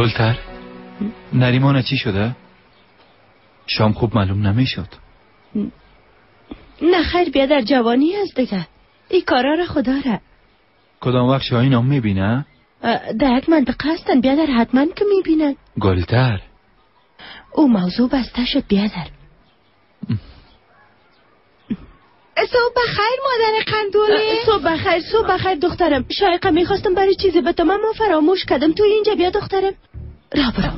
گلتر، نریمان چی شده؟ شام خوب معلوم نمیشد. نه خیر بیادر، جوانی است دیگه. ای کارا را خدا را. کدام وقت شاهین هم میبینه؟ در یک منطقه هستن بیادر، حتما که میبینن. گلتر، او موضوع بسته شد بیادر. صبح بخیر مادر قندوله. صبح بخیر، صبح بخیر دخترم. شایقه میخواستم برای چیزی به تو، من فراموش کردم. تو اینجا بیا دخترم. را برو.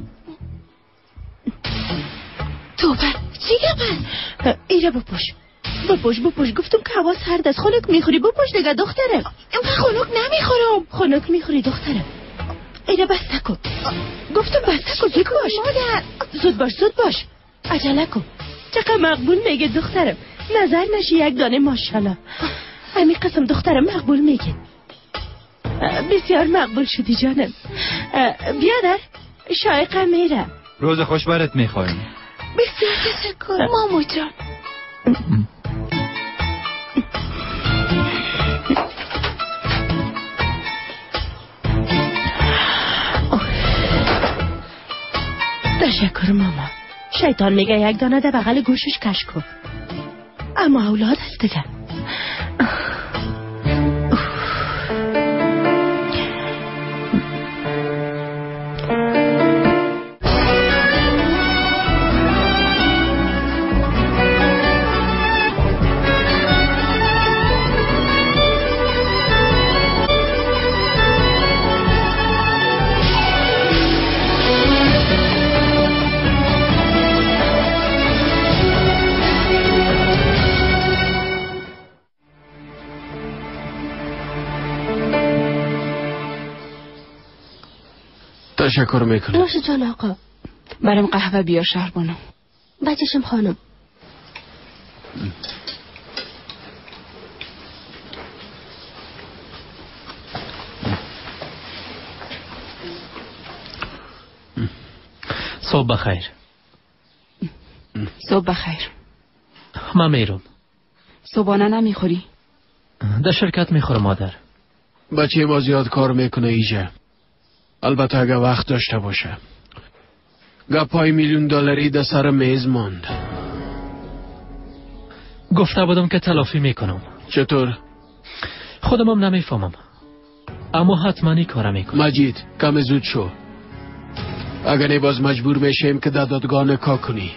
توبه، چی گپ است؟ ایره بپوش. بپوش بپوش، گفتم که هوا سرد است، خنک میخوری. بپوش دیگه دخترم. من خنک نمیخورم. خنک میخوری دخترم. ایره بسته کن. گفتم بسته کن. زود باش مادر. زود باش، زود باش، عجله کن. چقدر مقبول میگه دخترم. نظر نشی یک دانه ماشاءالله. همین قسم دخترم مقبول میگه. بسیار مقبول شدی جانم. بیادر شایقه میره. روز خوش برات میخوایم. بسیار تشکر مامو جان. تشکر ماما. شیطان میگه یک دانه در بغل گوشش کش کن، اما اولاد است دیگه. تشکر میکنم. نوش جان آقا. برام قهوه بیار شهربانو. بچشم خانم. صبح بخیر. صبح بخیر. من میرم. صبحانه نمیخوری؟ در شرکت میخورم مادر. بچه ما زیاد کار میکنه ایجا. البته اگه وقت داشته باشه. گپای $1,000,000 در سر میز ماند. گفته بودم که تلافی میکنم. چطور؟ خودم هم نمیفهمم، اما حتما این کارا میکنم. مجید کم زود شو، اگر نه باز مجبور میشیم که در دادگاه نکاح کنی.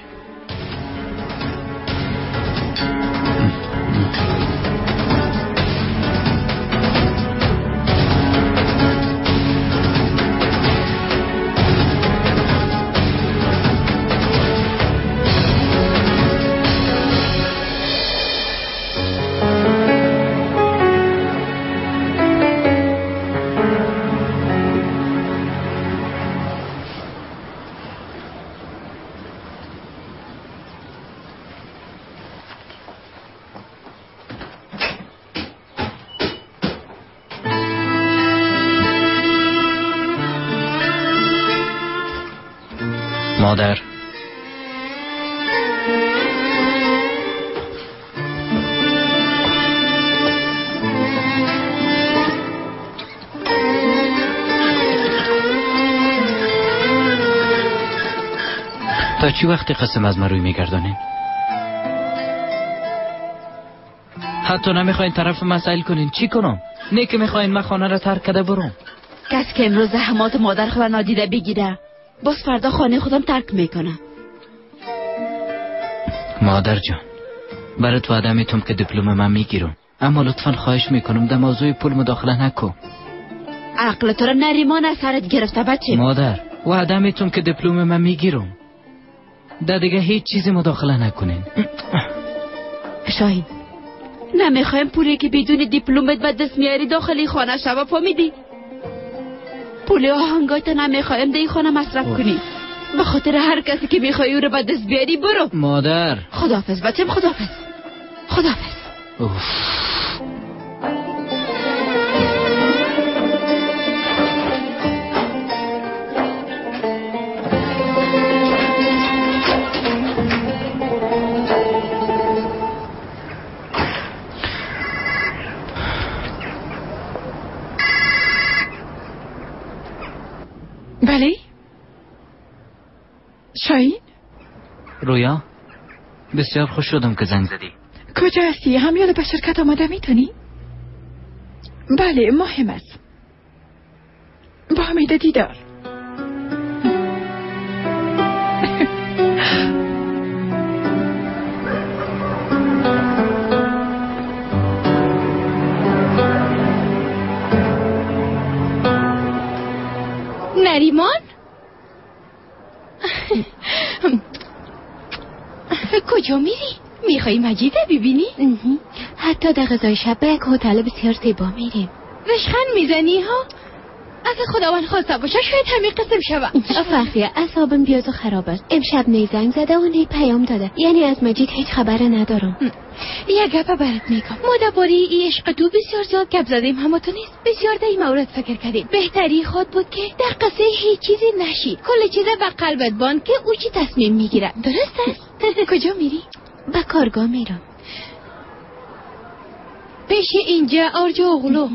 مادر، تا چی وقتی قسم از من روی میگردانین؟ حتی نمیخواین طرف مسائل کنین. چی کنم؟ نه که میخواین من خانه را ترک کرده برم. کس که امروز زحمات مادر خود نادیده بگیره، باز فردا خانه خودم ترک میکنه. مادر جان، برات وعده میتم که دیپلم من میگیرم، اما لطفا خواهش میکنم در موضوع پول مداخله نکن. عقل تو را نریمان از سرت گرفته بچه. مادر، وعده میتم که دیپلم من میگیرم، در دیگه هیچ چیزی مداخله نکنین. شاهین، نمیخوایم پولی که بدون دیپلمت به دست میاری داخلی خانه شبا پا میدی. پول آهنگایت نمیخوایم در این خانه مصرف کنی. به خاطر هر کسی که میخوای او رو به دست بیاری برو. مادر، خداحافظ بچم، خداحافظ، خداحافظ. بله؟ شاهین؟ رویا، بسیار خوش شدم که زنگ زدی. کجا هستی؟ همیان به شرکت آماده میتونی؟ بله مهم است. با امید دیدار. نریمان؟ کجا میری؟ میخوای مجیده ببینی؟ حتی در غذای شب به یک هتل بسیار زیبا میریم. رشخند میزنی ها؟ اگه خداوند خواسته باشه شاید همین قسم شود. فخریه اعصابم بیاز و خراب است. امشب نی زنگ زده و نی پیام داده، یعنی از مجید هیچ خبر ندارم. یک گپ برات میگم، ما درباره این عشق تو بسیار زیاد گپ زدیم، اما تو نیست بسیار در این مورد فکر کردیم. بهتری خود بود که در قصه هیچ چیزی نشی، کل چیز به قلبت بان که او چی تصمیم میگیره. درست است؟ کجا میری؟ به کارگاه میرم. پیش اینجا آرجو اغلو.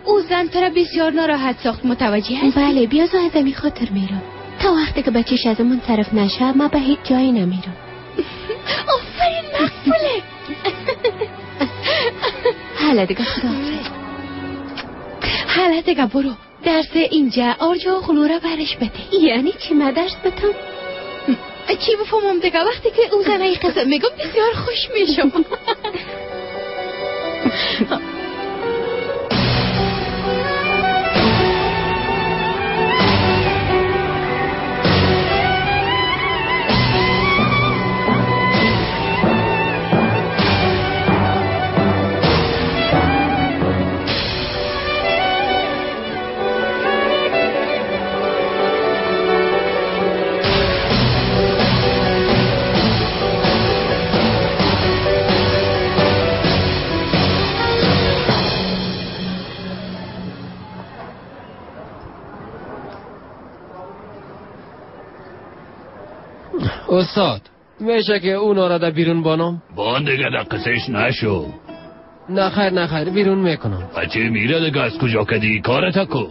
او زن تو را بسیار ناراحت ساخت، متوجه هستی؟ بله، بیازو از این خاطر میرم. تا وقتی که بچهش از من طرف نشه من به هیچ جایی نمیرم. آفرین مقبوله. حالا دیگه خداحافظ. حالا دیگه برو درس اینجا آرجو اغلو را برش بده. یعنی چی من درس بدم؟ چی بفهمم دیگه، وقتی که او زنه ای قسم میگم بسیار خوش میشم. استاد میشه که اونا را در بیرون بانم؟ بان دیگه در قصهش نشو. نه خیر نه خیر، بیرون میکنم. بچه میره دیگه، از کجا کدی کارت کو؟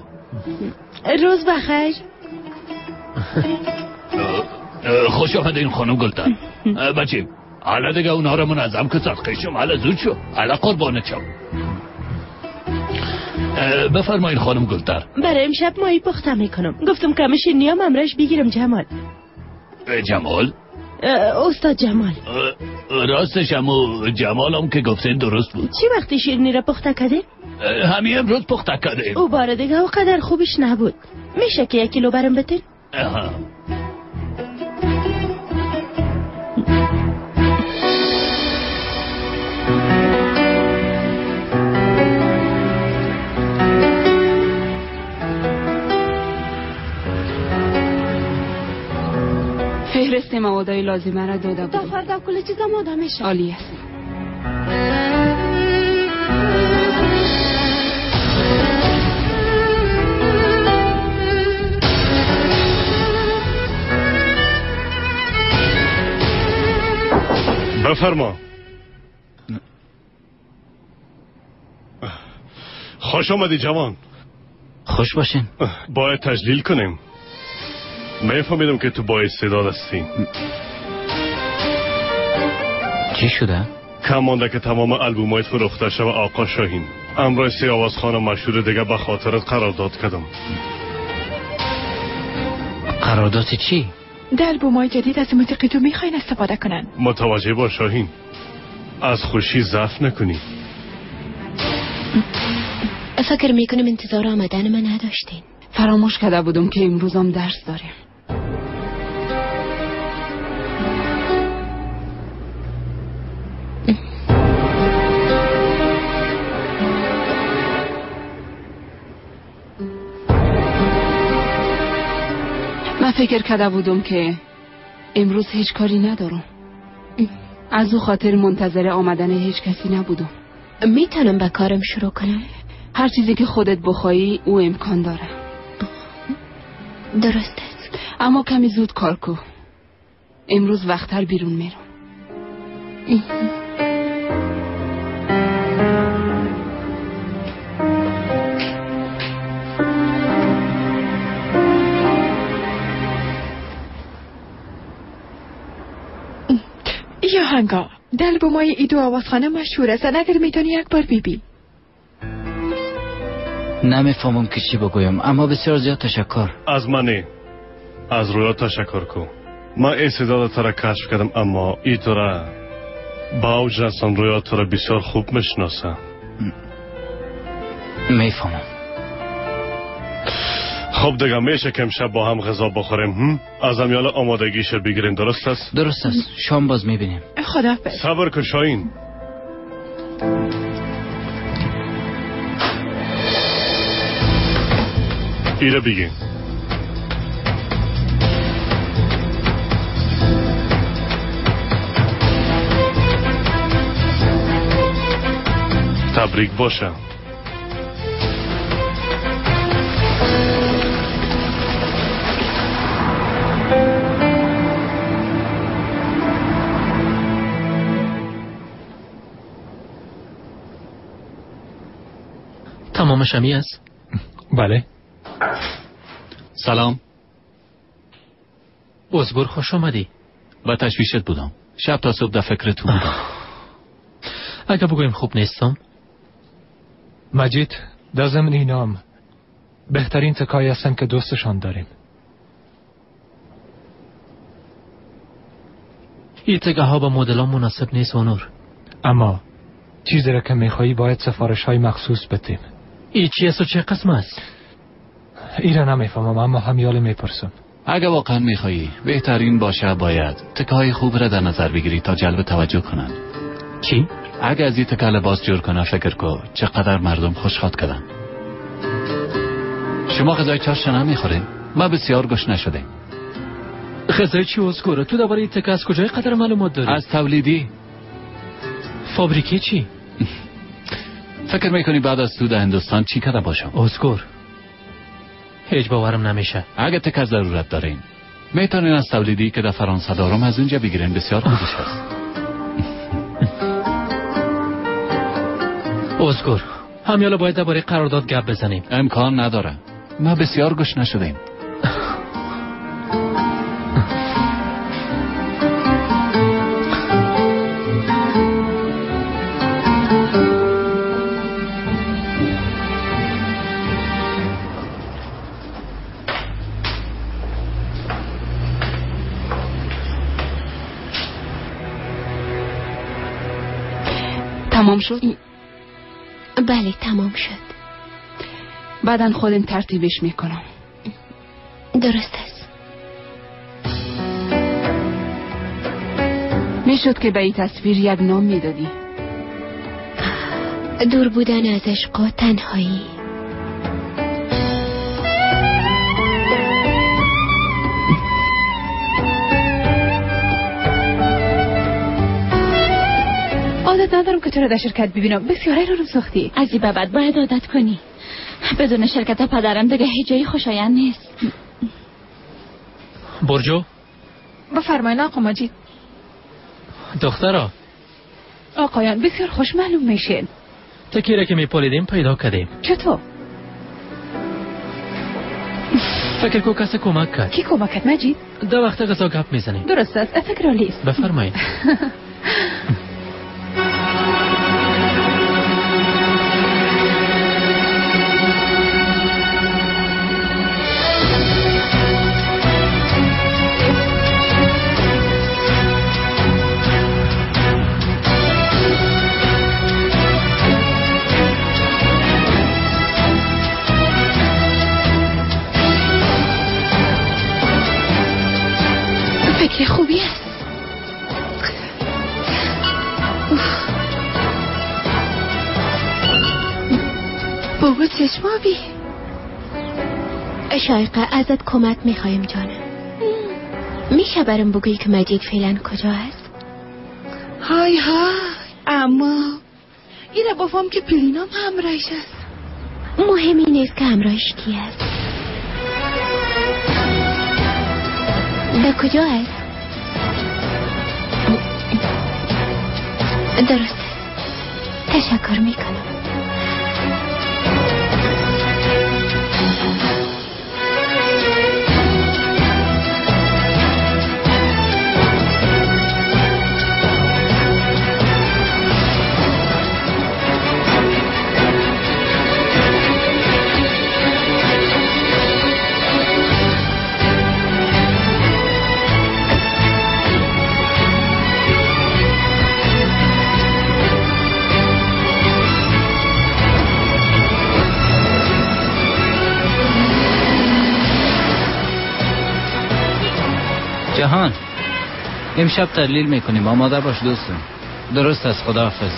روز بخیر. خوش آمدین خانم گلتر. بچه حالا دیگه اونا را منظم که صدقه شم. حالا زود شو، حالا قربانت شم. بفرمایین خانم گلتر. برای امشب ماهی پخته میکنم. گفتم کمش نیام امرش بگیرم. جمال. جمال؟ استاد جمال. راستش همو جمال هم که گفتین درست بود. چی وقتی شیرینی را پخته کردیم؟ همین امروز پخته کردیم. او بار دیگه او قدر خوبش نبود. میشه که 1 کیلو برم بتین؟ فهرست موادهای لازمه را داده بودم. تا فردا کل چیز آماده میشه. عالی است. بفرما. خوش آمدی جوان. خوش باشین. باید تجلیل کنیم. میفهمیدم که تو با استعداد هستی. چی شده؟ کم مانده که تمام آلبوم‌هایت فروخته شوه آقا شاهین. امرای 3 آوازخوان مشهور دیگه به خاطرت قرارداد کردم. قرارداد چی؟ در آلبوم‌های جدید از موسیقی تو میخواین استفاده کنن. متوجه باش شاهین، از خوشی ضعف نکنی. فکر میکنم انتظار آمدن من نداشتین. فراموش کرده بودم که امروزم درس داریم. من فکر کرده بودم که امروز هیچ کاری ندارم. از او خاطر منتظر آمدن هیچ کسی نبودم. میتونم به کارم شروع کنم؟ هر چیزی که خودت بخوایی او امکان داره. درست است. اما کمی زود کار کو. امروز وقت‌تر بیرون میرم. آهنگا در آلبومای ای دو آوازخانه مشهور است. اگر میتونی یک بار ببین. نمیفهمم که چی بگویم، اما بسیار زیاد تشکر. از منی، از رویا تشکر کو. من استعداد تو را کشف کردم، اما ای تو را با اوج رسان. رویا تو را بسیار خوب میشناسم. میفهمم. خب دیگه میشه که امشب با هم غذا بخوریم؟ از امیال آمادگیش بگیریم. درست است؟ درست است. شام باز میبینیم. خداحافظ. صبر کن شاهین. ایره بگیم. تبریک باشه. تمامش همی است؟ بله. سلام. ازگور خوش آمدی. با تشویشت بودم. شب تا صبح در فکر تو بودم. اگر بگویم خوب نیستم؟ مجید، در ضمن اینام بهترین تکایی هستن که دوستشان داریم. این تکه ها با مدل ها مناسب نیست اونور. اما چیزی را که میخوایی باید سفارش های مخصوص بدیم. این چی است و چه قسم است؟ ایره نمیفهمم، اما همیال میپرسم. اگه واقعا میخوایی بهترین باشه، باید تکه های خوب را در نظر بگیری تا جلب توجه کنن. چی؟ اگه از این تکه لباس جور کنه، فکر کو چقدر مردم خوشحال کردن. شما غذای چاشت نمیخورین؟ ما بسیار گشنه شدیم. غذای چی ازگوره؟ تو درباره این تکه از کجای قدر معلومات داری؟ از تولیدی. فابریکه چی؟ فکر میکنی بعد از تو در هندوستان چی کرده باشم؟ ازگور هیچ باورم نمیشه. اگه تکه ضرورت دارین میتونین از تولیدی که در فرانسه دارم از اونجا بگیرین، بسیار خوبش هست. ازگور همیالا باید درباره قرارداد گپ بزنیم. امکان نداره، ما بسیار گشنه شدیم. تمام شد؟ بله تمام شد. بعدن خودم ترتیبش میکنم. درست است. میشد که به این تصویر یک نام میدادی. دور بودن از عشق و تنهایی. عادت ندارم که تو رو در شرکت ببینم. بسیار حیرانم ساختی. از این به بعد باید عادت کنی. بدون شرکت پدرم دیگه هیچ جایی خوشایند نیست. برجو بفرمایین آقا مجید. دخترا آقایان بسیار خوش معلوم میشین. تکیره که میپالیدیم پیدا کردیم. چطور؟ فکر کو کسی کمک کرد. کی کمک کرد مجید؟ در وقت غذا گپ میزنیم. درست است، فکر عالی است. بفرمایید. فکر خوبی است. بابا چشمابی. شایقه ازت کمک میخوایم جانم. میشه برام بگویی که مجید فعلا کجا هست؟ های های، اما اینه بفهم که پلینام همراهش است. مهمی نیست که همراهش کی است. به کجا است؟ درست است. تشکر میکنم. جهان امشب تحلیل میکنیم، آماده باش دوستم. درست است، خداحافظ.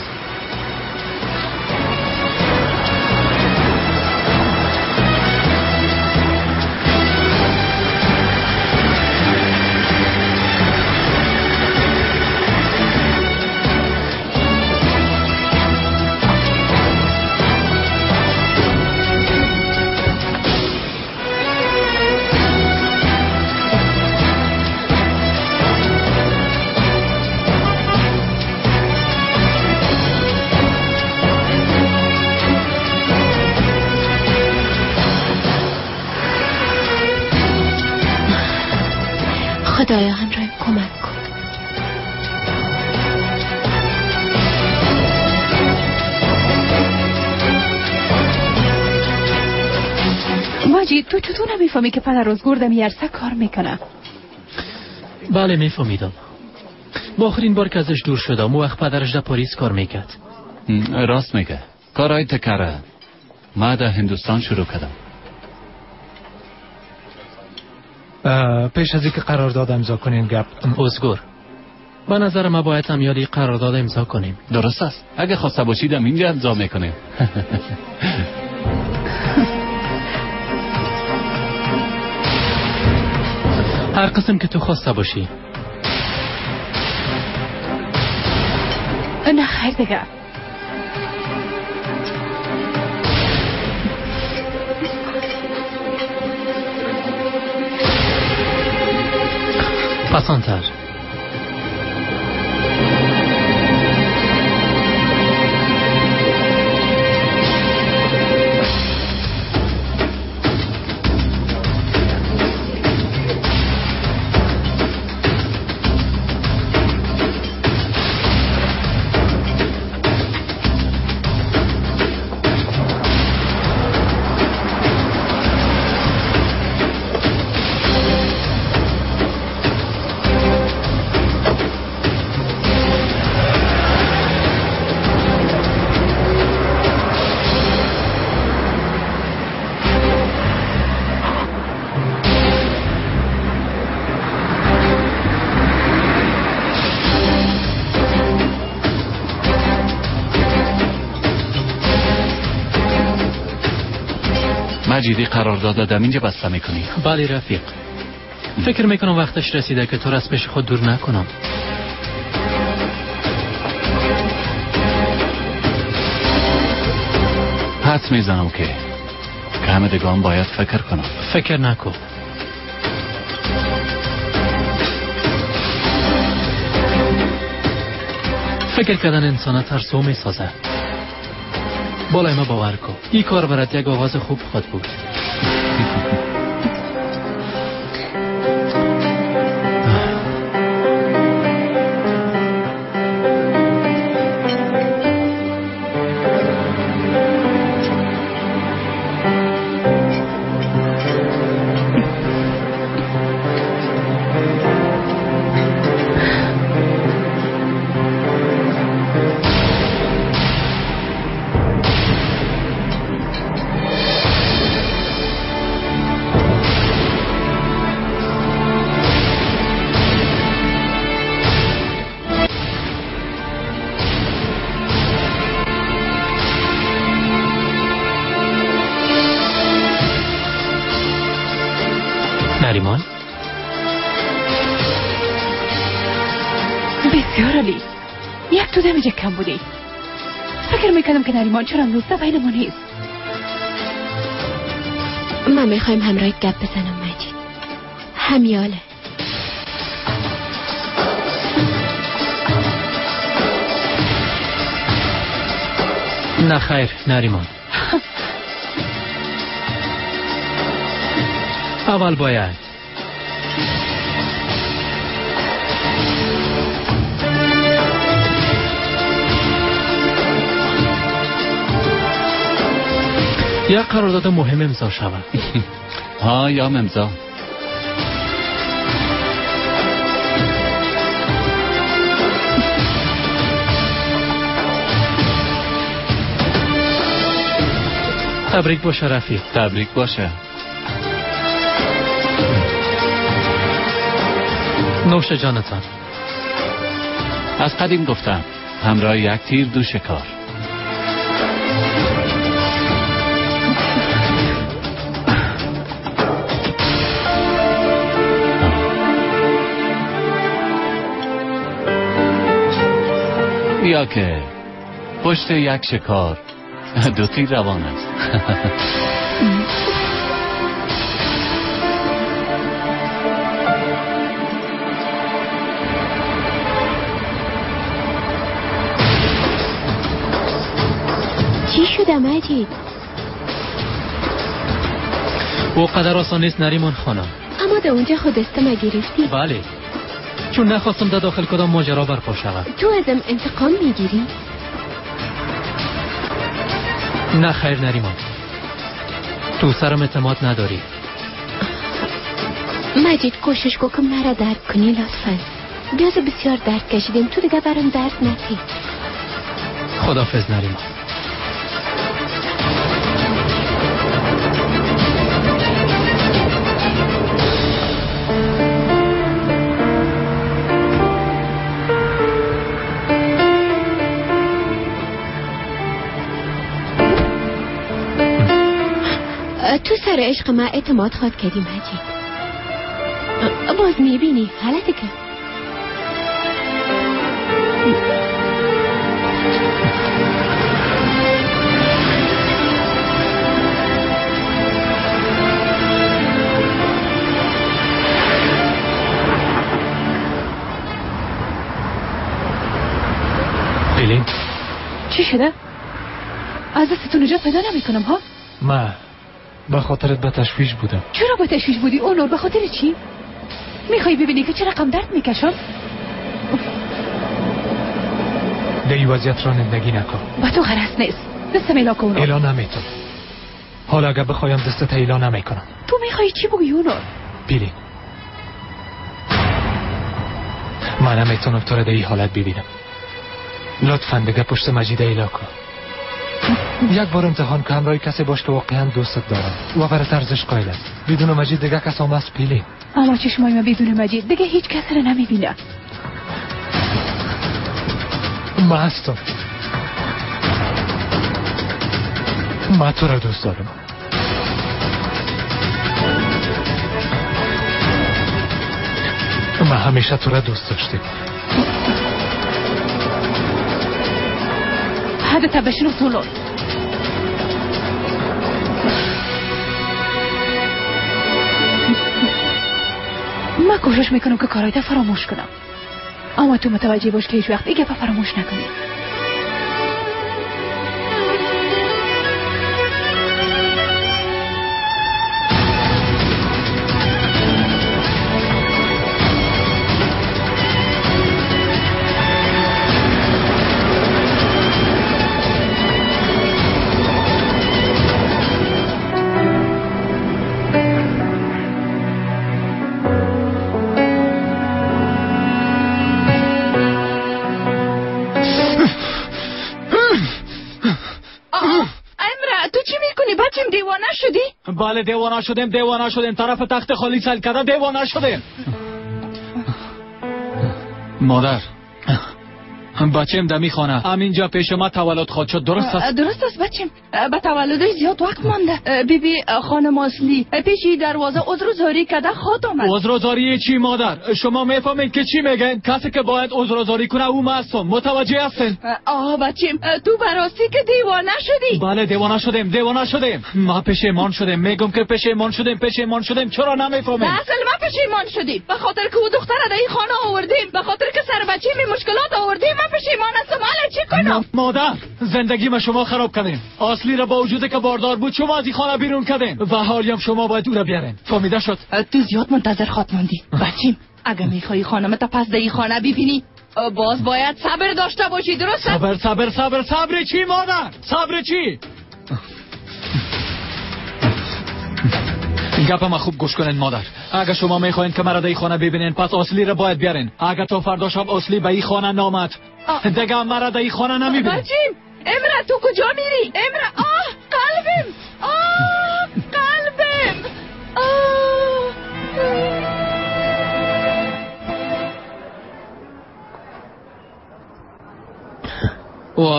خدایا همراهیم کمک کن. ماجید تو چطور نمیفهمی که پدر روزگور دمی عرصه کار میکنه؟ بله میفهمیدم. با آخرین بار که ازش دور شدم او وقت پدرش در پاریس کار میکرد. راست میگه، کارهای تکره ما در هندوستان شروع کردم. پیش از اینکه قرارداد امضا کنین گپ ازگور، به نظر ما باید هم یادی قرارداد امضا کنیم. درست است، اگه خواسته باشید هم اینجا امضا میکنیم. هر قسم که تو خواسته باشی. نه خیر دیگه. پسانتر. مجیدی قرارداد دادم اینجا بسته میکنی؟ بله رفیق، فکر میکنم وقتش رسیده که تو را از پیش خود دور نکنم. حدس میزنم که همه دیگه باید فکر کنم. فکر نکن. فکر کردن انسان ترسو میسازه. بالای ما باور کن، این کار برات یک آغاز خوب خود بود. نریمان؟ بسیار عالی. یک تو دمیجه کم بودی. فکر میکردم که نریمان چرا امروز بین ما نیست. ما میخوایم همراه گپ بزنم مجید. همیاله. نه خیر نریمان. اول باید یک قرارداد مهم امضا شود. ها یا امضا. تبریک باشه رفیق. تبریک باشه. نوش جانتان. از قدیم گفتم همراه یک تیر دو شکار. یا که پشت یک شکار دو تیر روان است. چی شده مجید؟ او قدر آسان نیست نریمان خانم. اما در اونجا خود دستم گرفتی؟ بله، چون نخواستم در داخل کدام ماجرا برپا شود. تو ازم انتقام میگیری؟ نه خیر نریمان، تو سرم اعتماد نداری. مجید کوشش کن که مرا درک کنی لطفا. بیاز بسیار درد کشیدیم، تو دیگه برام درد ندی. خدافظ نریمان. تو سر عشق من اعتماد خواد کردی مجید. باز میبینی حالتی که پیلین. چی شده؟ از دستتون نجات پیدا نمی کنم ها؟ من به خاطرت به تشویش بودم. چرا به تشویش بودی اونور؟ به خاطر چی؟ میخوای ببینی که چه رقم درد میکشم؟ در این وضعیت رانندگی نکن. با تو غرض نیست. دستم ایلا کن. ایلا نمیتونم. حالا اگر بخوایم دستت ایلا نمیکنم. تو میخوای چی بگویی اونور؟ پیلین، من نمیتونم تو را در این حالت ببینم. لطفا دیگه پشت مجید ایلا کن. یک بار امتحان که همراه کسی باش که واقعا دوستت دارم و برات ارزش قائل است. بدون مجید دیگه کس هم است پیلین. اما چشمای من بدون مجید دیگه هیچ کس را نمیبینه. من هستم. من تو را دوست دارم. من همیشه تو را دوست داشتم. هذا تبشنو طولون. ما کوشش میکنم که کارایت فراموش کنم، اما تو متوجه باش که هیچ وقت این گپا فراموش نکنی. بله دیوانه شدیم، دیوانه شدیم. طرف تخت خالی سل کرده دیوانه شدیم. مادر، بچیم دمی خانه همینجا پیش ما تولد خواهد شد، درست است؟ درست است بچیم، به تولدش زیاد وقت مانده. بیبی خانم اصلی پیشی دروازه عذر زاری کرده خواهد آمد. عذر زاری چی مادر؟ شما میفهمید که چی میگن؟ کسی که باید عذر زاری کنه او هستم، متوجه هستین؟ آه بچیم، تو براستی که دیوانه شدی. بله دیوانه شدیم، دیوانه شدیم. ما پشیمان شدیم، میگم که پشیمان شدیم، پشیمان شدیم. چرا نمیفهمید؟ اصل ما پشیمان شدیم به خاطر که او دختر در این خانه آوردیم، به خاطر که سر بچیم مشکلات آوردیم. من پشیمان هستم، حالا چی کنم؟ مادر زندگی ما شما خراب کردین. اصلی را با وجود که باردار بود شما از این خانه بیرون کردین و حالی هم شما باید او را بیارین. فهمیده شد؟ تو زیاد منتظر خواد ماندی بچیم. اگه میخوای خانم تا پس در این خانه ببینی باز باید صبر داشته باشی، درست؟ صبر صبر صبر صبر چی مادر؟ صبر چی؟ گپ ما خوب گوش کنین مادر. اگه شما میخواین که مرا در این خانه ببینین پس اصلی را باید بیارین. اگه تا فردا شب اصلی به این خانه نامد دیگه مرا در این خانه نمیبینین. بچیم امره تو کجا میری؟ امره آه قلبم، آه قلبم، آه.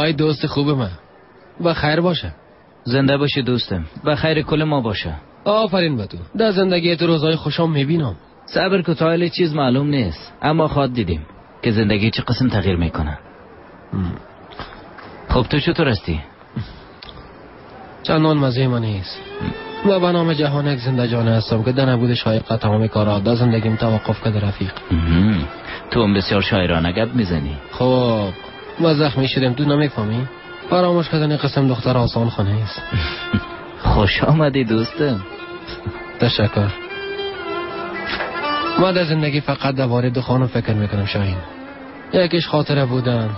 آی دوست خوب من، با خیر باشه. زنده باشی دوستم، به خیر کل ما باشه. آفرین به تو، در زندگی تو روزای خوشم میبینم. صبر که تا چیز معلوم نیست، اما خواد دیدیم که زندگی چه قسم تغییر میکنه. خب تو چطور هستی؟ چندان مزه من نیست. و به نام جهان یک زنده جانه هستم که در نبود شایقه تمام کارها در زندگیم توقف کرده رفیق. تو هم بسیار شاعرانه گپ میزنی. خب ما زخمی شدیم، تو نمیفهمی؟ فراموش کردن قسم دختر آسان خانه است. خوش آمدی دوستم. تشکر. ما در زندگی فقط درباره دو خانم فکر میکنم شاهین. یکیش خاطره بودن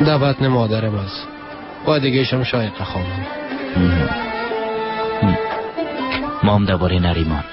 در بطن مادرم است و دیگه‌ش هم شایقه خانم. ما هم درباره نریمان.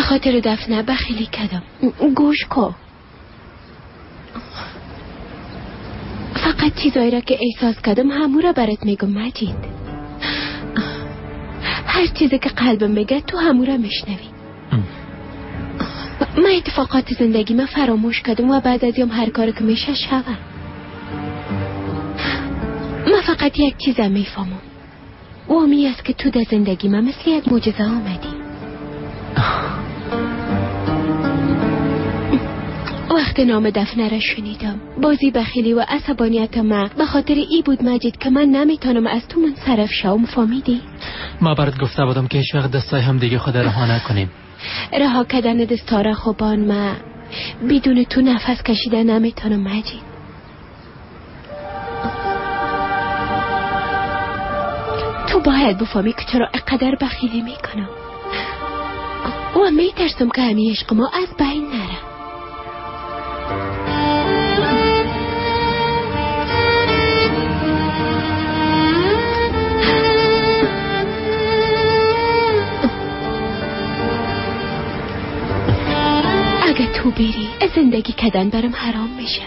خاطر دفنه بخیلی کردم. گوش کن، فقط چیزایی را که احساس کردم همو را برات میگم مجید. هر چیزی که قلبم میگه تو همو را میشنوی. من اتفاقات زندگی من فراموش کردم و بعد از یم هر کار که میشه شوم. من فقط یک چیزم میفهمم و امی است که تو در زندگی من مثل یک معجزه آمدی. وقت نام دفنه را شنیدم، بازی بخیلی و عصبانیت من به خاطر ای بود مجید که من نمیتونم از تو منصرف شوم. فهمیدی؟ ما برات گفته بودم که هیچ وقت دستای هم دیگه خود رها نکنیم. رها کردن دستاره خوبان من بدون تو نفس کشیده نمیتونم مجید. تو باید بفهمی که چرا اقدر بخیلی میکنم و میترسم که همی عشق ما از بین نره. اگه تو بری زندگی کردن برام حرام میشه.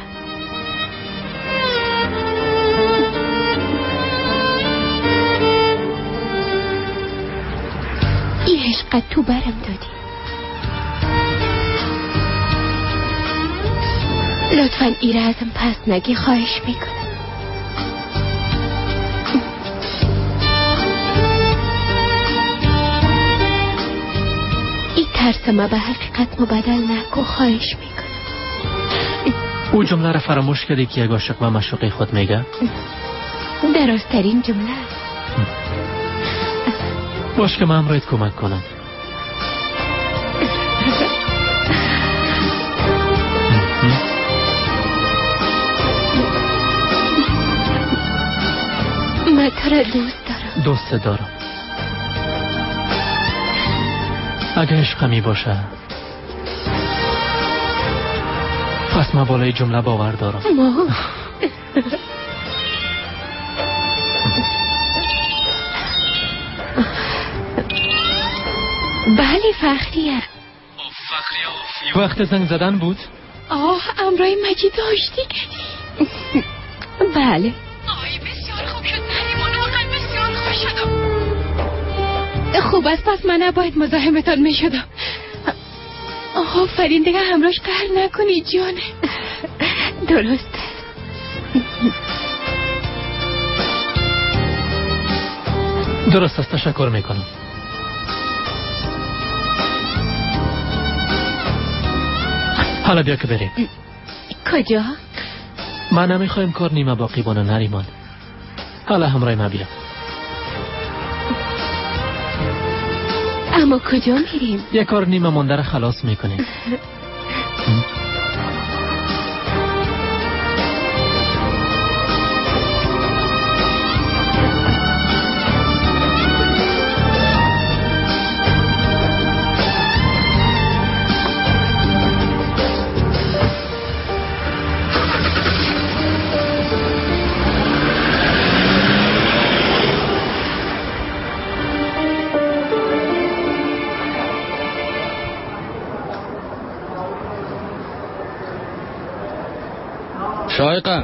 این عشق تو برم دادی. لطفاً ایره ازم پس نگی، خواهش میکنم. این ترس ما به حقیقت مبدل نکن، خواهش میکنم. او جمله را فراموش کردی که یک عاشق و معشوقه خود میگه؟ درازترین جمله است. باش که من همراهت کمک کنم. من تو را دوست دارم. دوست دارم. اگه عشق می باشه پس من بالای جمله باور دارم. ما بله فخریه. وقت زنگ زدن بود؟ آه امرای مجید آشتی کردی؟ بله. آی بسیار خوب شد نریمان، واقعا بسیار خوش شدم. خوب است، پس من نباید مزاحمتان می شدم. آفرین، دیگه همراش قهر نکنی جانه. درست. درست است، تشکر میکنم. حالا بیا که بریم. کجا؟ من نمیخوایم کار نیمه باقی بانه نریمان. حالا همراه ما بیا. اما کجا میریم؟ یک کار نیمه مانده را خلاص میکنیم. شایقه،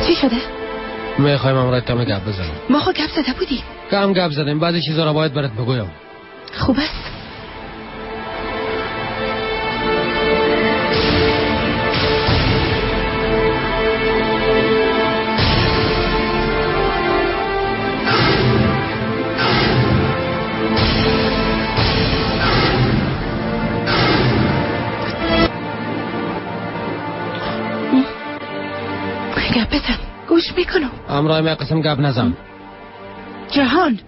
چی شده؟ میخوایم امرای کم گپ بزنیم. ما خود گپ زده بودیم. کم گپ زدیم، بعضی چیزا را باید برات بگویم. خوب است. گپ بزن، گوش میکنم. امرای من قسم گپ نزن. جهان،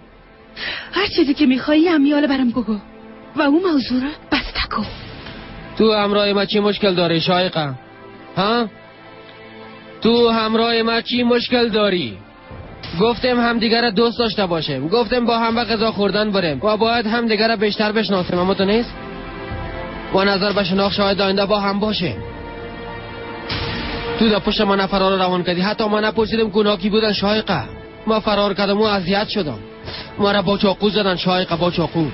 هر چیزی که میخوایی امیال برام بگو و اون موضوع را بسته کن. تو همراه ما چی مشکل داری شایقه؟ ها؟ تو همراه ما چی مشکل داری؟ گفتیم همدیگه را دوست داشته باشیم، گفتیم با هم به غذا خوردن بریم و باید همدیگه را بیشتر بشناسیم، اما تو نیست؟ با نظر به شناخت شاید آینده با هم باشیم. تو در پشت من فرار روان کردی، حتی ما نپرسیدیم گناه کی بودن شایقه. ما فرار کردم و اذیت شدم. مرا با چاقو زدن شایقه، با چاقو.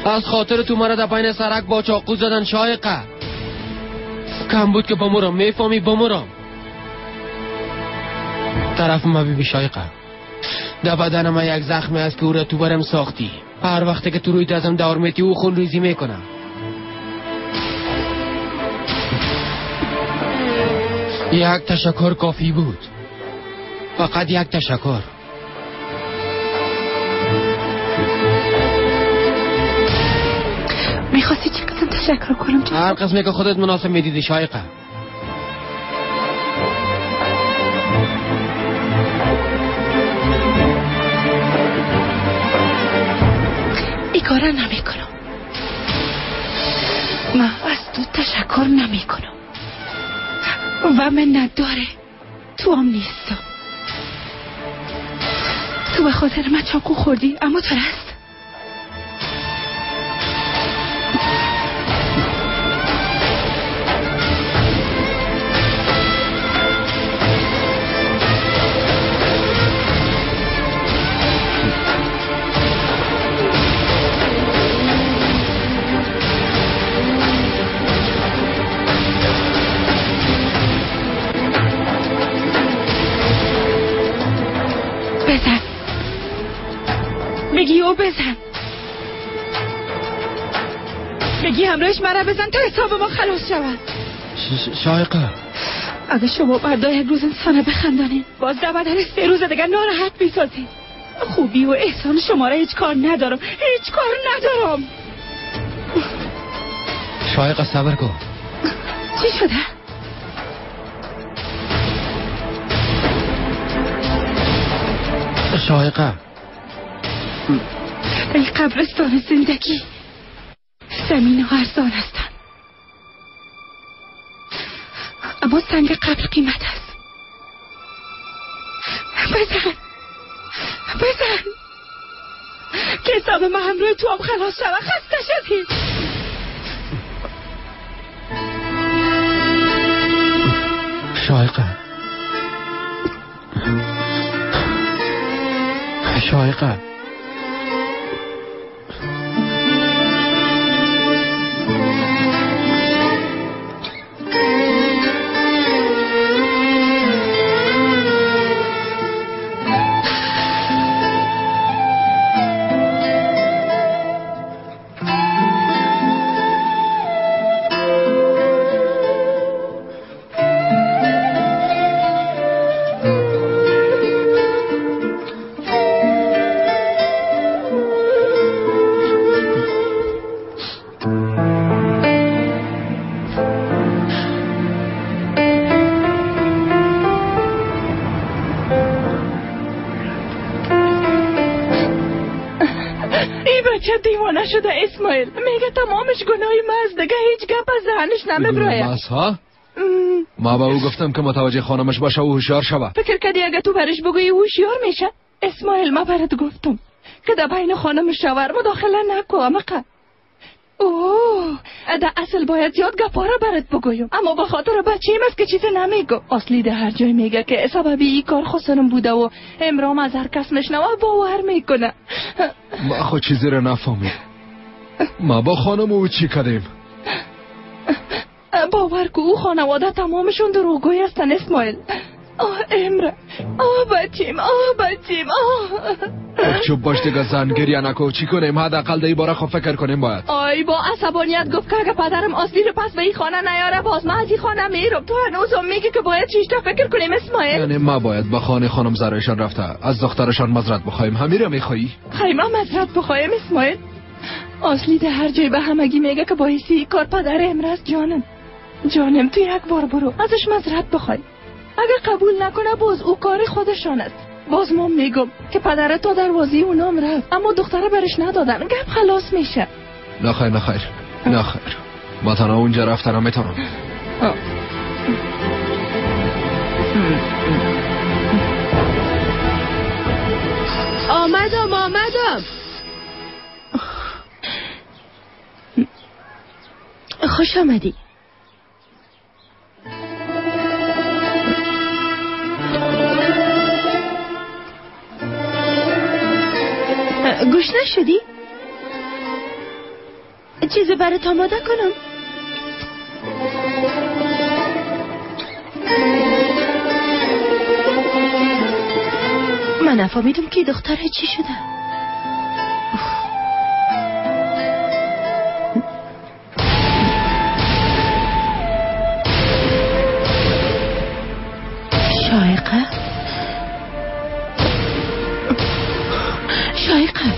از خاطر تو مرا در بین سرک با چاقو زدن شایقه. کم بود که بمرم، میفهمی بمرم. طرف ما بی شایقه، در بدن ما یک زخمی است که او را تو برم ساختی. هر وقتی که تو روی دستم دور میتی او خون ریزی میکنم. یک تشکر کافی بود، فقط یک تشکر. میخواستی چه قسم تشکر کنم؟ هر قسمی که خودت مناسب میدیدی شایقه. این کارا نمیکنم. من از تو تشکر نمیکنم و من نداره تو هم نیستم. تو به خاطر من چاقو خوردی، اما تو رست. بزن، بگی او بزن، بگی همراهش مرا بزن تا حساب ما خلاص شود. شایقه، اگه شما فردا یک روز انسانه بخندانین، باز در بدل 3 روز دیگه ناراحت میسازین. خوبی و احسان شما را هیچ کار ندارم، هیچ کار ندارم. شایقه صبر کن. چی شده؟ شایقه، در قبرستان زندگی زمین ها ارزان هستند، اما سنگ قبر قیمت است. بزن، بزن که حساب ما همراه تو هم خلاص شود. خسته شدیم. شایقه، شایقه، شده اسماعیل میگه تمامش گناهی ما است، دیگه هیچ گپ از دهنش نمیبراید. ها؟ ما به او گفتم که متوجه خانمش باشه و هوشیار شوه. فکر کردی اگه تو برش بگویی هوشیار میشه؟ اسماعیل ما برات گفتم که در بین خانم شوهر مداخله نکو. امقه اوه، در اصل باید زیاد گپا را برات بگویم، اما به خاطر بچه‌م است که چیز نمیگم. اصلی در هر جای میگه که سبب این کار خسرم بوده و امرام از هر کس میشنوه باور میکنه. ما خود چیزی را نفهمیم. ما با خانم او چی کردیم؟ باور که او خانواده تمامشون دروغگوی هستن اسماعیل. آه امره، آه بچیم، آه بچیم، آه. چوب باش دیگه زن، گریه نکو. چی کنیم؟ حداقل در این باره خب فکر کنیم باید. آی با عصبانیت گفت که اگه پدرم اصلی رو پس به این خانه نیاره باز من از این خانه میرم. تو هنوزم میگی که باید چیشتا فکر کنیم اسماعیل؟ یعنی ما باید به خانه خانم زرایشان رفته از دخترشان مزرت بخوایم. همین رو میخوایی؟ خیلی ما مزرت بخوایم اسماعیل. اصلی در هر جای به همگی میگه که باعث کار پدر امره است. جانم جانم، تو یک بار برو ازش مزرت بخوای. اگر قبول نکنه باز او کار خودشان است. باز ما میگم که پدر تا دروازه اونام رفت اما دختره برش ندادن. گپ خلاص میشه. نه خیر، نه خیر، نه خیر، ما تنها اونجا رفتن نمیتونم. آمدم آمدم. خوش آمدی. گوش نشدی؟ چیزی برات آماده کنم؟ من نفهمیدم که دختره چی شده. شایقه؟ شایقه،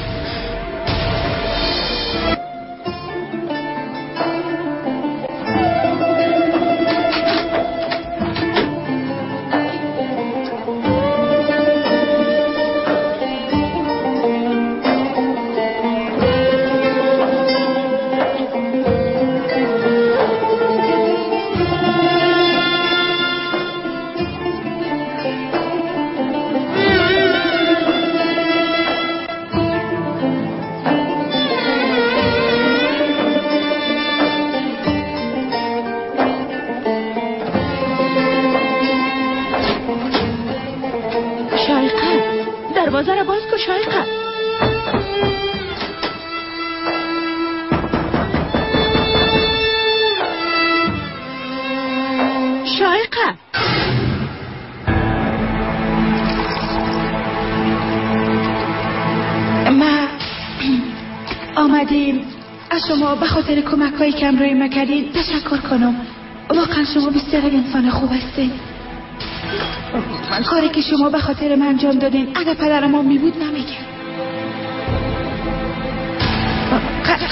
دروازه را باز کن شایقه. شایقه، ما آمدیم از شما به خاطر کمک هایی که همراه ما کردین تشکر کنم. واقعا شما بسیار انسان خوب هستین. کاری که شما به خاطر من انجام دادین اگر پدرم می بود نمیکرد.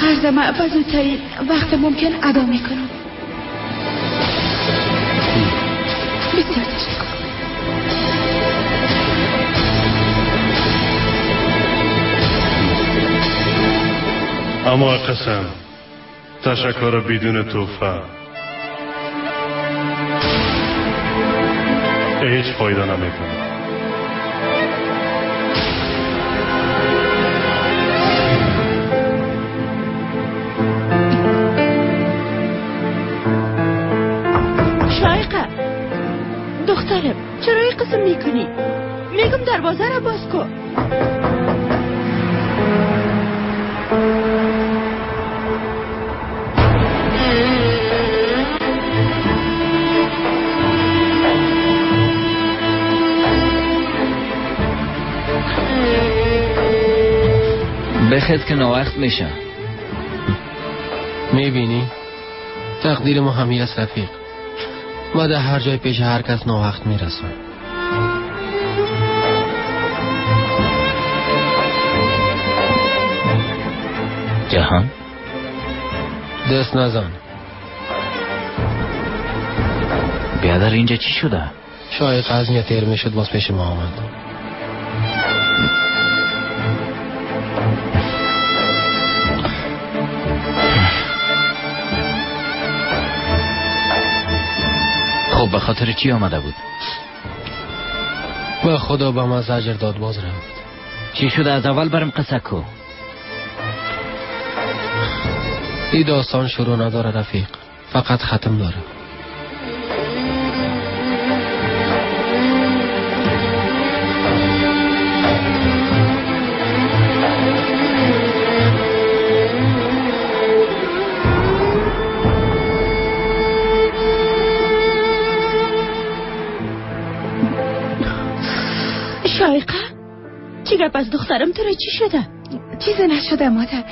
قرض من به زودترین وقت ممکن ادا میکنم. بسیار تشکر. اما قسم تشکر بدون توفه هیچ فایده نمیکنه. شایقه دخترم، چرا این قسم میکنی؟ میگم دروازه را باز کن. بخیر که ناوقت میشه. میبینی تقدیر ما همی است رفیق. ما در هر جای پیش هر کس ناوقت میرسم. جهان دست نزن. بیادر اینجا چی شده؟ شاید از تیر میشد باز پیش ما آمد. خب به خاطر چی آمده بود؟ به خدا به من زجر داد باز رفت. چی شده؟ از اول برم قصه کو. این داستان شروع نداره رفیق، فقط ختم داره. شایقه چی گپ از دخترم؟ تو را چی شده؟ چیزی نشده مادر.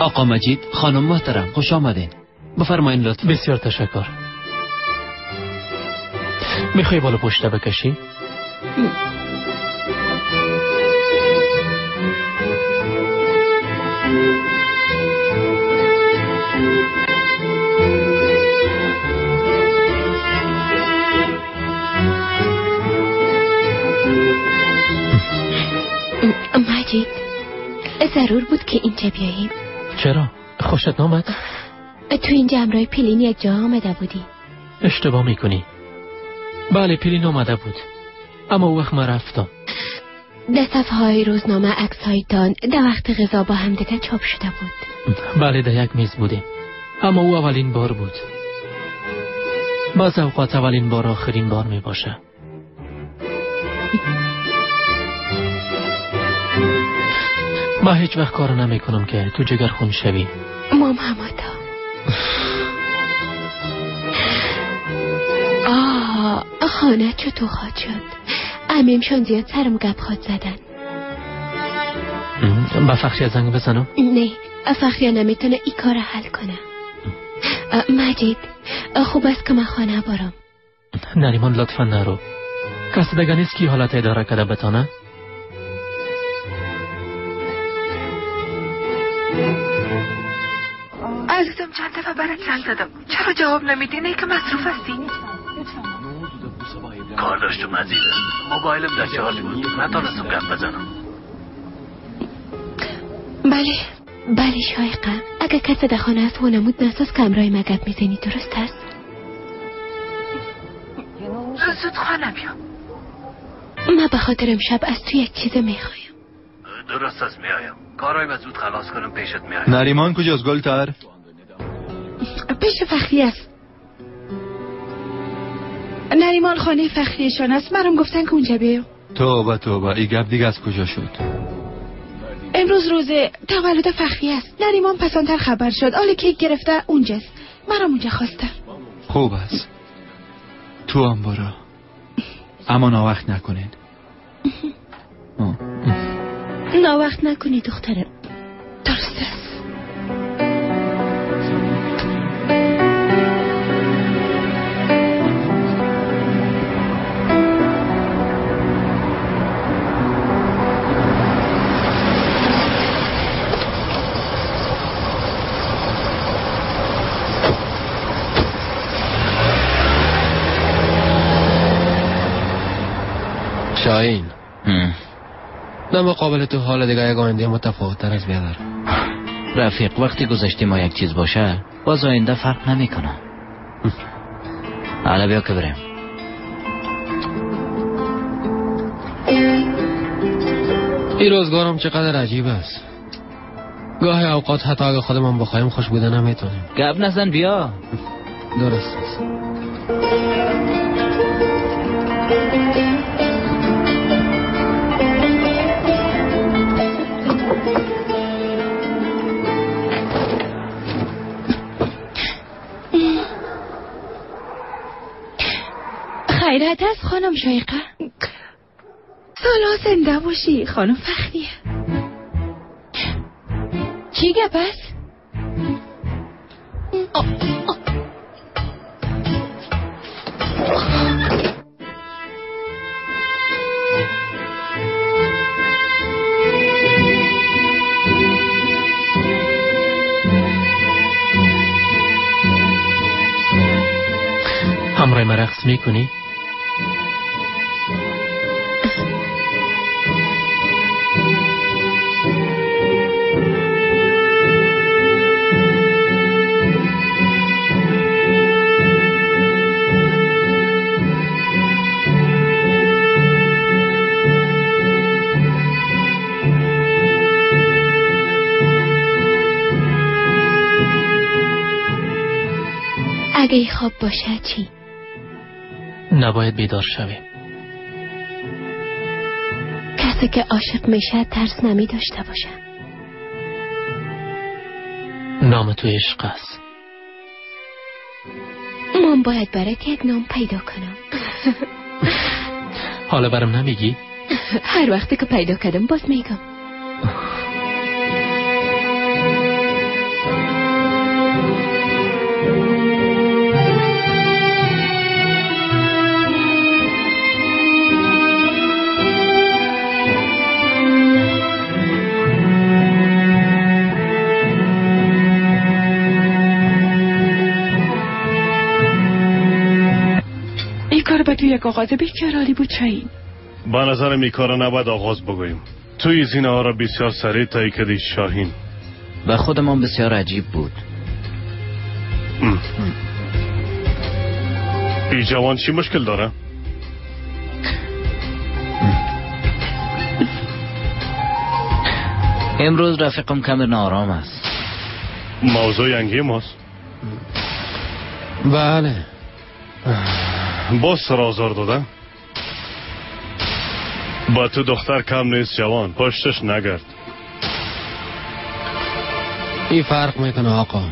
آقا مجید، خانم محترم، خوش آمدین. بفرمایین لطفا. بسیار تشکر. میخوای بالا پشته بکشی؟ مجید، ضرور بود که اینجا بیاییم. چرا؟ خوشت نامد؟ تو اینجا همراه پیلین یک جا آمده بودی. اشتباه میکنی. بله پیلین آمده بود، اما او وقت من رفتم. در صفحه های روزنامه عکس هایتان در وقت غذا با هم دیگه چاپ شده بود. بله در یک میز بودیم، اما او اولین بار بود. بعض اوقات اولین بار آخرین بار می باشه. من هیچ وقت کار نمی کنم که تو جگر خون شوی. مام هماتا. آه خانه چطور خواهد شد؟ امیمشان زیاد سرم گپ خواد زدن. با فخریه زنگ بزنم؟ نه، فخریه نمیتونه ای کار حل کنه. مجید خوب است که من خانه بارم. نریمان لطفا نرو. کسی دیگه نیست که حالت اداره کده بتانه؟ عزیزم چند دفعه برات زنگ زدم، چرا جواب نمیدی؟ نه که مصروف هستی. کار داشتم عزیزم، موبایلم در شارژ بود، نتونستم گپ بزنم. بله بله شایقه، اگه کسی در خانه است و نمود نساز که همراه ما گپ میزنی، درست است؟ زود خانه بیا. من به خاطر امشب از تو یک چیز میخوایم. درست است، میایم. کارای زود خلاص کنم پیشت میایم. نریمان کجاست گلتر؟ پیش فخری است. نریمان خانه فخریشان است، مرم گفتن که اونجا بیایم. توبه توبه، این گپ دیگه از کجا شد؟ امروز روز تولد فخری است. نریمان پسانتر خبر شد، آل کیک گرفته اونجاست، مرم اونجا خواسته. خوب است، تو هم برو، اما ناوقت نکنین. ناوقت نکنی دخترم. درست است. شاهین، در مقابل تو حال دیگه یک آینده متفاوت تر از بیادر. رفیق وقتی گذشته ما یک چیز باشه باز آینده فرق نمیکنه. حالا بیا که بریم. این روزگارم چقدر عجیب است. گاهی اوقات حتی اگه خودمان بخوایم خوش بوده نمیتونیم. گپ نزن بیا. درست است. خیرت است خانم شایقه. سالا زنده باشی خانم فخریه. چی گپ است؟ همراه من رقص میکنی؟ اگه ای خواب باشه چی؟ نباید بیدار شویم. کسی که عاشق میشه ترس نمی داشته باشه. نام تو عشق است. من باید برات یک نام پیدا کنم. حالا برام نمیگی؟ هر وقتی که پیدا کردم باز میگم. به تو یک آغاز بسیار عالی بود شاهین. به نظرم این کار نباید آغاز بگوییم. توی زینه ها را بسیار سریع طی کردی شاهین. به خودمان بسیار عجیب بود. ای جوان چی مشکل داره؟ امروز رفیقم کم ناآرام است. موضوع ینگی ماست. بله. باز سر آزار داده؟ با تو دختر کم نیست جوان، پشتش نگرد. این فرق میکنه آقا،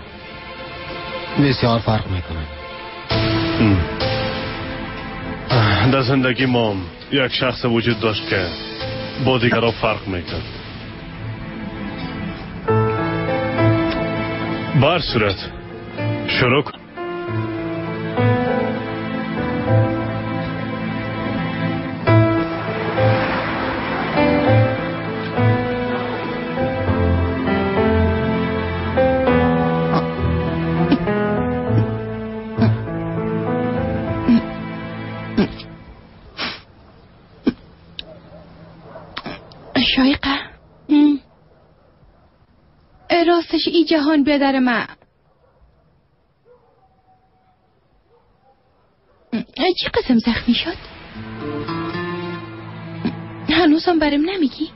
بسیار فرق میکنه. در زندگی ما یک شخص وجود داشت که با دیگران فرق میکرد. بر صورت شروع کن. شایقه راستش ای جهان بیادر من چی قسم زخمی شد؟ هنوزم برم نمیگی؟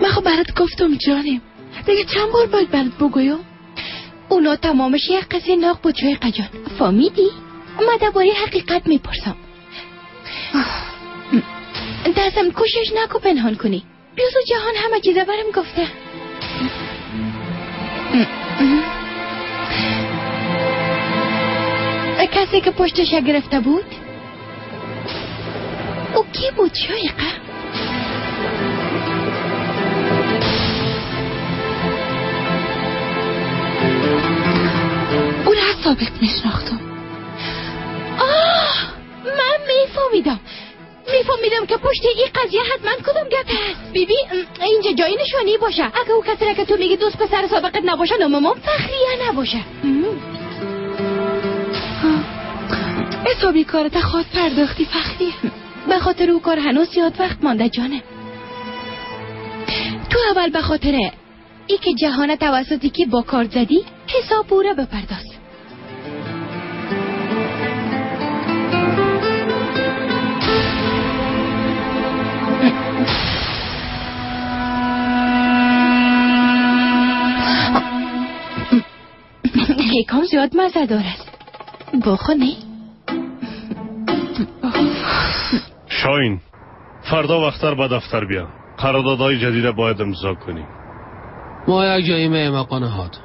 من خب برات گفتم جانم، دیگه چند بار باید برات بگویم؟ اونا تمامش یک قصه ناق بود شایقه جان، فهمیدی؟ من درباره حقیقت میپرسم. دستم کوشش نکو پنهان کنی. بیازو جهان همه چیزا برم گفته. کسی که پشتش گرفته بود او کی بود شایقه؟ او را سابق میشناختم. آه من میفهمیدم که پشت این قضیه حتما کدوم گپ هست. بیبی اینجا جای نشانی باشه. اگه او کسی را که تو میگی دوست پسر سابقت نباشه، نامم فخریه نباشه. حسابی کارت خود پرداختی فخریه. به خاطر او کار هنوز زیاد وقت مانده جانه. تو اول به خاطر ای که جهان توسطی که با کار زدی حساب پوره بپرداز. کیکام زیاد مزه دارد. بخور نه؟ شاین فردا وقتر به دفتر بیا. قراردادهای جدید باید امضا کنیم. ما یک جایی میم آقا نهاد.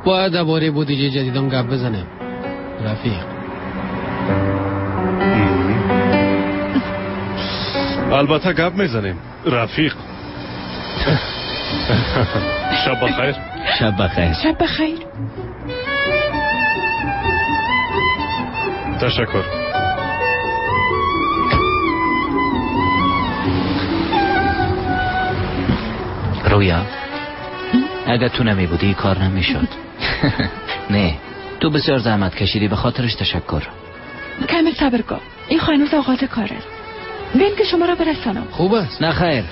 باید درباره بودجه جدیدم گپ بزنیم رفیق. البته گپ میزنیم رفیق. شب بخیر. شب بخیر. شب بخیر. تشکر. رویا اگر تو نمی بودی کار نمی شد. نه تو بسیار زحمت کشیدی، به خاطرش تشکر. کمی صبر کن، این هنوز آغاز کار است. بین که شما را برسانم. خوب است. نه خیر،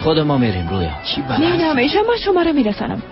خود ما میریم رویا. نه نه همیشه ما شما را میرسانم.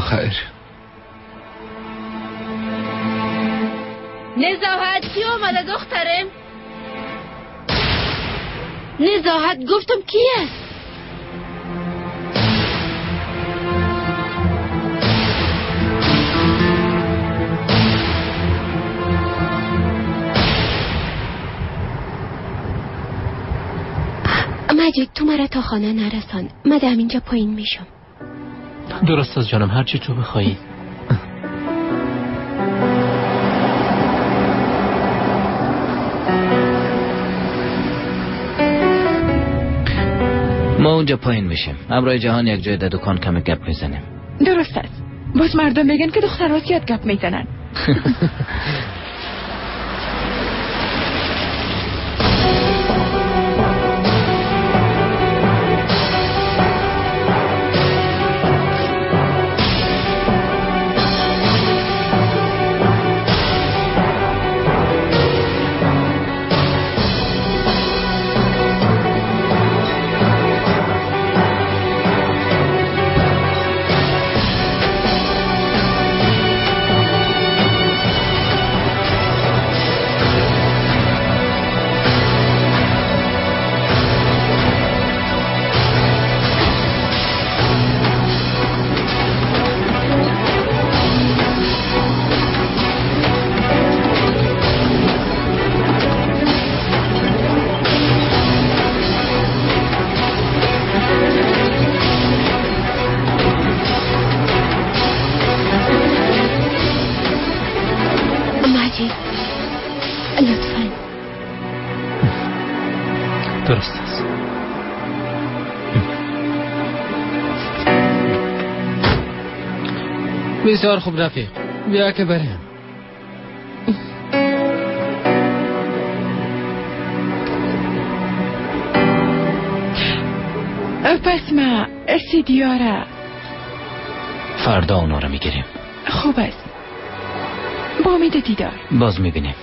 بخیر. نزاهت کی آمده دخترم؟ نزاهت گفتم کی است؟ مجید تو مرا تا خانه نرسان، من در اینجا پایین میشم. درست از جانم، هرچی تو بخوایی. ما اونجا پایین میشیم، همراه جهان یک جای در دکان کم گپ میزنیم. درست است. باز مردم میگن که دخترها زیاد گپ میزنن. درست است. بسیار خوب رفیق، بیا که بریم. پس ما سیدیاره فردا اونا رو میگیریم. خوب است، با امید دیدار. باز میبینیم.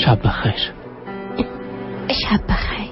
شب بخیر. شب بخیر.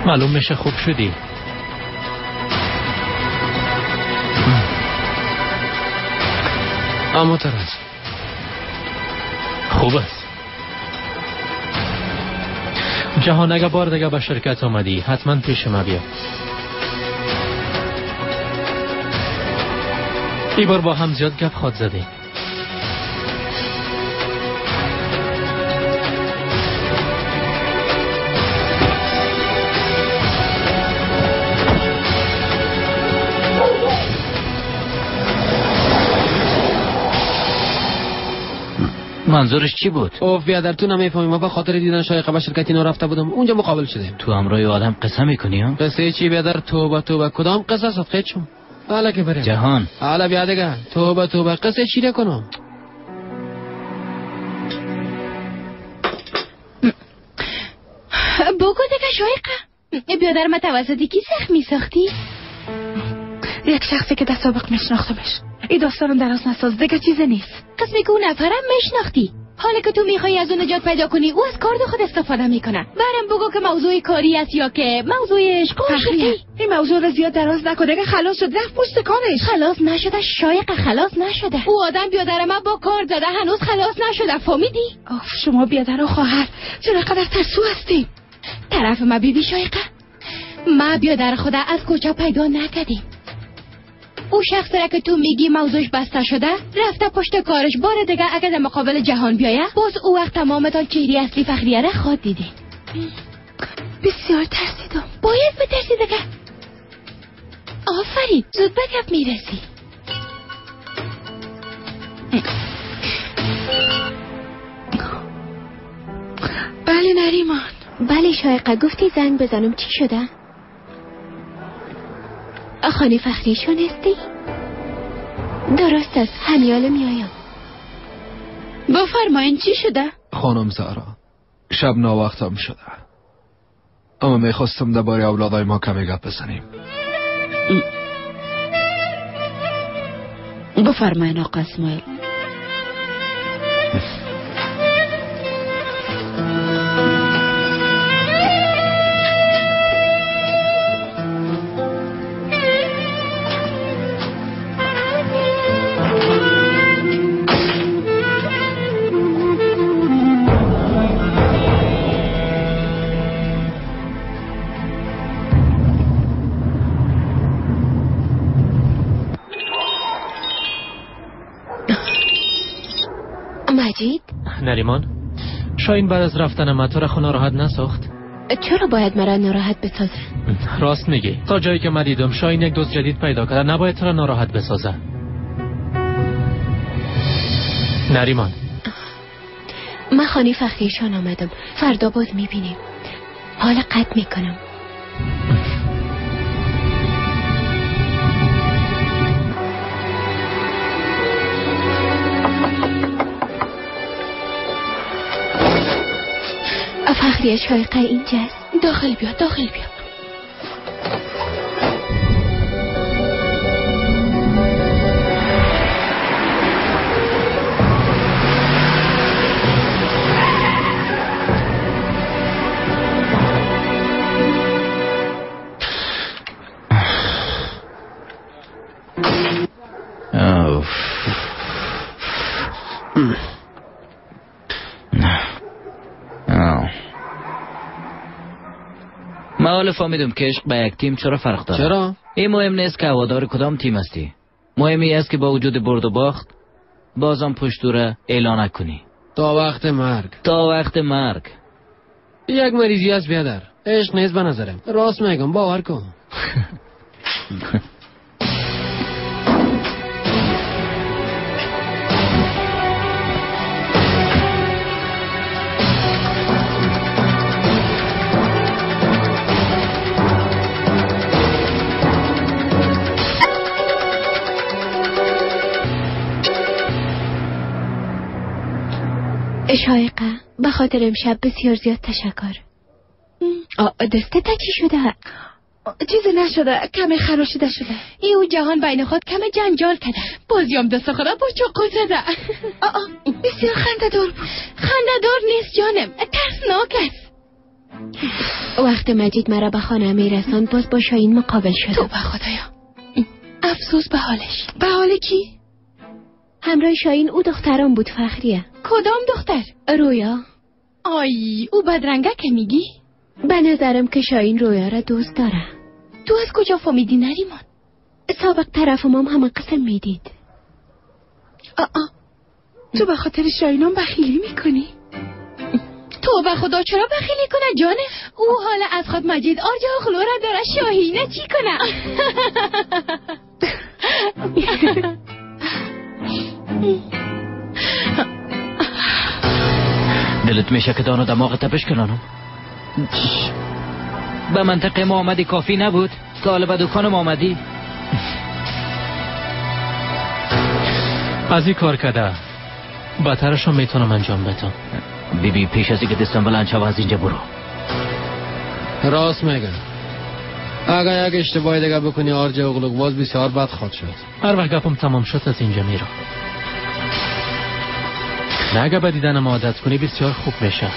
معلوم میشه خوب شدی. اما ترس خوب است. جهان اگه بار دیگه به شرکت آمدی حتما پیش ما بیا. ای بار با هم زیاد گپ خواد زدیم. منظورش چی بود؟ اوف بیادر تو نمیفهمی، ما به خاطر دیدن شایقه به شرکت اینا رفته بودم، اونجا مقابل شدیم. تو همراه آدم قصه میکنی ها؟ قصه چی بیادر؟ توبه توبه، کدام قصه صدقه چون؟ حالا که بریم جهان. حالا بیا دیگه، توبه توبه، قصه چی نکنم؟ بگو دیگه شایقه، بیادر ما توسط کی زخمی ساختی؟ یک شخصی که در سابق میشناختمش. این داستانم دراز نساز، دیگه چیزی نیست. قسمی که اون نفرم میشناختی. حالا که تو میخوای از اون نجات پیدا کنی، او از کارد خود استفاده میکنه. برام بگو که موضوع کاری است یا که موضوع عشق و عاشقی. این موضوع رو زیاد دراز نکن دیگه، خلاص شد، رفت پشت کارش. خلاص نشده شایقه، خلاص نشده. او آدم بیادر ما با کار زده، هنوز خلاص نشده، فهمیدی؟ آف شما بیادر و خواهر چرا قدر ترسو هستی؟ طرف ما بیبی شایقه، ما بیادر خدا از کوچه پیدا نکردیم. او شخص را که تو میگی موضوعش بسته شده رفته پشت کارش. بار دیگه اگر در مقابل جهان بیایه باز او وقت تمامتان چهره اصلی فخریه را خواد دیدین. بسیار ترسیدم. باید بترسی دیگه. آفرین، زود به گپ میرسی. بله نریمان. بله شایقه، گفتی زنگ بزنم، چی شده؟ خانه فخریشان هستی؟ درست است، همیال میایم. بفرمایین چی شده؟ خانم زهرا، شب ناوقتم شده، اما میخواستم درباره اولادای ما کمی گپ بزنیم. بفرمایین آقا اسماعیل. مجید؟ نریمان، شاهین بعد از رفتن ما تو را خو ناراحت نساخت؟ چرا باید مرا ناراحت بسازه؟ راست میگی. تا جایی که من دیدم شاهین یک دوست جدید پیدا کرده، نباید تو را ناراحت بسازه. نریمان، من خانه فخریشان آمدم، فردا باز میبینیم. حالا قطع میکنم. فخریه شایقه اینجاست. داخل بیا، داخل بیا. من حالا فهمیدم که عشق به یک تیم چرا فرق داره. چرا؟ این مهم نیست که هوادار کدام تیم هستی، مهم این است که با وجود برد و باخت بازم پشت را اعلان نکنی تا وقت مرگ. تا وقت مرگ. یک مریضی است بیادر، عشق نیست به نظرم. راست میگم، باور کن. شایقه، به خاطر امشب بسیار زیاد تشکر. دستت چی شده؟ چیزی نشده، کمی خراشیده شده. ایو جهان بین خود کم جنجال کرده. بازیام دست خدا با چاقو زده. بسیار خنده دار بود. خنده دار نیست جانم، ترسناک است. وقت مجید مرا به خانه میرساند باز با شاهین مقابل شدم. توبه خدایا، افسوس به حالش. به حال کی؟ همراه شاهین او دختران بود فخریه. کدام دختر؟ رویا. آی، او بدرنگه که میگی؟ به نظرم که شاهین رویا را دوست داره. تو از کجا فهمیدی نریمان؟ سابق طرف مام همه قسم میدید. تو به خاطر شاهینام بخیلی میکنی؟ تو به خدا چرا بخیلی کنه جانه؟ او حالا از خود مجید آرجا خلو را داره، شاهینه چی کنه؟ دلت میشه که دانو دماغ تپش کنانم؟ به منطقه ما آمدی کافی نبود؟ سال به دکانم آمدی؟ از این کار کده بدترشو میتونم انجام بدم. بیبی پیش از اینکه دستم بلند شوه از اینجا برو. راست میگم، اگر یک اشتباهی دیگه بکنی آرجه اغلوق باز بسیار بد خواهد شد. هر وقت گپم تمام شد از اینجا میرم. نه اگه به دیدنم عادت کنی بسیار خوب میشه.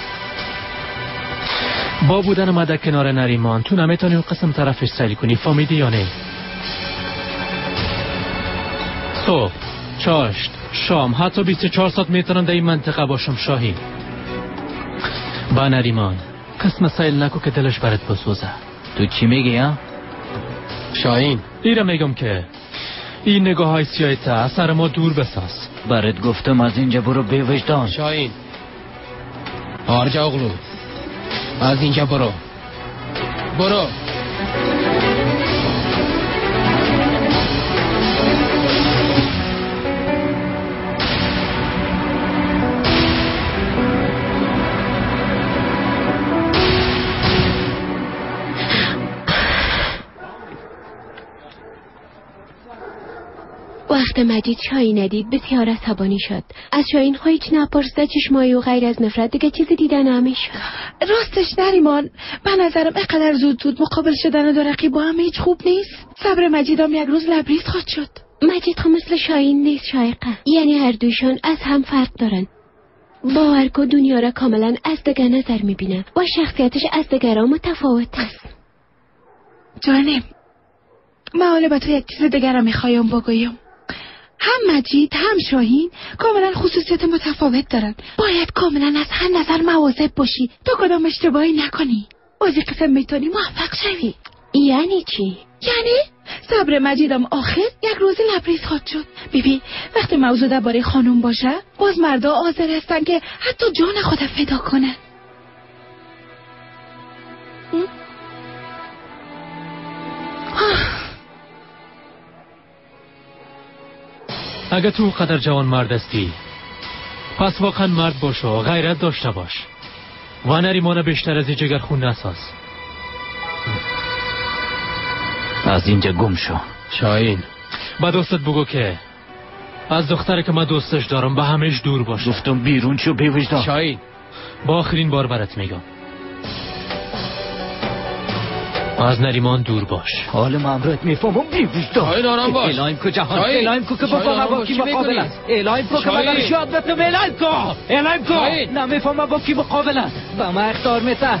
با بودن ما در کنار نریمان تو نمیتونی اون قسم طرفش سیل کنی، فهمیدی یا نه؟ صبح، چاشت، شام، حتی 24 ساعت میتونم در این منطقه باشم شاهین. با نریمان قسم سیل نکو که دلش برات بسوزه. تو چی میگی ها؟ شاهین ایره میگم که این نگاه های سیاه تا از سر ما دور بساز. برات گفتم از اینجا برو بی وجدان. شاهین، آرجا اغلو از اینجا برو. برو. وقت مجید شاهین ندید بسیار عصبانی شد. از شاهین هیچ نپرسیده، چشمای او غیر از نفرت دیگه چیزی دیده نمیشد. راستش نریمان، به نظرم اینقدر زود زود مقابل شدن دو رقیب با هم هیچ خوب نیست. صبر مجیدم یک روز لبریز خواهد شد. مجید خب مثل شاهین نیست شایقه، یعنی هر دویشان از هم فرق دارن. باور کن دنیا را کاملا از دیگر نظر میبینه و شخصیتش از دیگران متفاوت است. جانم، من حالا به تو یک چیز دیگر را میخوایم بگویم. هم مجید هم شاهین کاملا خصوصیت متفاوت دارن. باید کاملا از هر نظر مواظب باشی تا کدام اشتباهی نکنی. بازی قسم میتونی موفق شوی. یعنی چی؟ یعنی صبر مجیدم آخر یک روز لبریز خواهد شد. ببین وقتی موضوع درباره خانم باشه، باز مردا حاضر هستن که حتی جان خود فدا کنن. اگه تو قدر جوان مرد هستی، پس واقعا مرد باش و غیرت داشته باش و نریمان بیشتر از این جگر خون نساز. از اینجا گم شو شاهین. با دوستت بگو که از دختری که من دوستش دارم به همش دور باش. گفتم بیرون شو بی وجدان. شاهین، با آخرین بار برات میگم، از نریمان دور باش. حال ما امرت میفهمم بی وجدان. شاهین آرام باش. اعلام کو جهان، اعلام کو که بفهمم با کی مقابل است. اعلام کو که من یاد بتم. اعلام کو، اعلام کو نمیفهمم با کی مقابل است. با ما اخطار میته.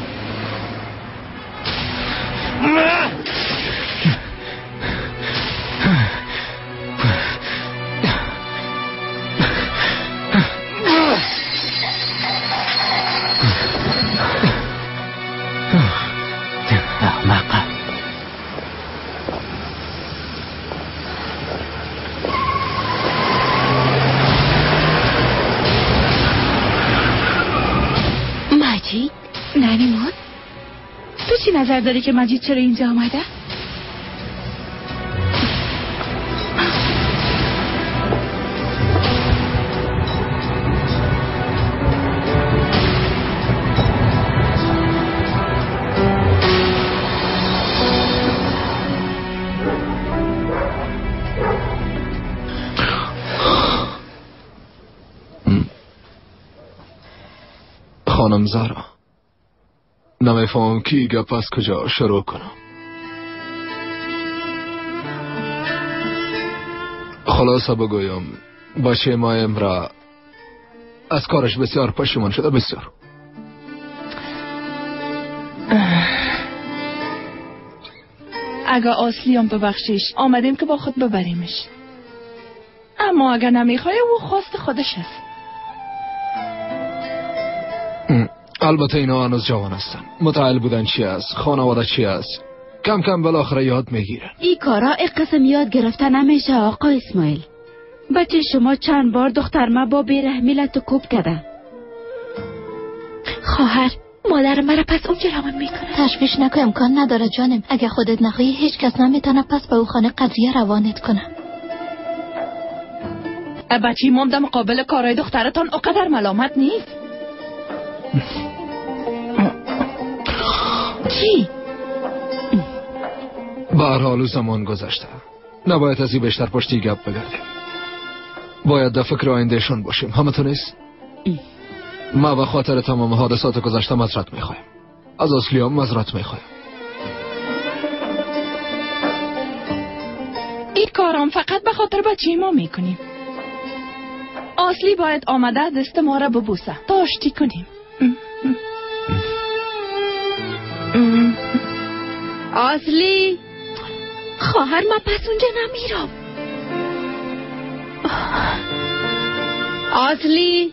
مجید؟ نریمان، تو چی نظر داری که مجید چرا اینجا آمده؟ خانم زارا، نمیفهمم کی گپ از کجا شروع کنم. خلاصه بگویم بچه ما امرا از کارش بسیار پشیمان شده، بسیار. اگه اصلیم ببخشیش، آمدیم که با خود ببریمش. اما اگه نمیخوای، او خواست خودش است. البته اینا هنوز جوان هستن، متعهل بودن چی است، خانواده چی است، کم کم بالاخره یاد میگیرن. این کارا یک قسم یاد گرفته نمیشه آقا اسماعیل. بچه شما چند بار دختر ما با بیرحمی لت و کوب کرده. خواهر، مادر مرا پس اونجا روان میکنه. تشویش نکن، امکان نداره جانم. اگه خودت نخواهی هیچ کس نمیتونه پس به او خانه قضیه روانت کنه. بچه مام در مقابل کارهای دخترتان اقدر ملامت نیست. چی؟ به هر حال زمان گذشته، نباید از این بیشتر پشتی گپ بگردیم. باید در فکر آیندهشون باشیم. همه تو نیست؟ ما به خاطر تمام حادثات گذشته معذرت میخوایم. از اصلی هم معذرت میخوایم. این کارم فقط به خاطر بچه ما میکنیم. اصلی باید آمده دست ما را ببوسه تا آشتی کنیم. اصلی خواهر، من پس اونجا نمیرم. اصلی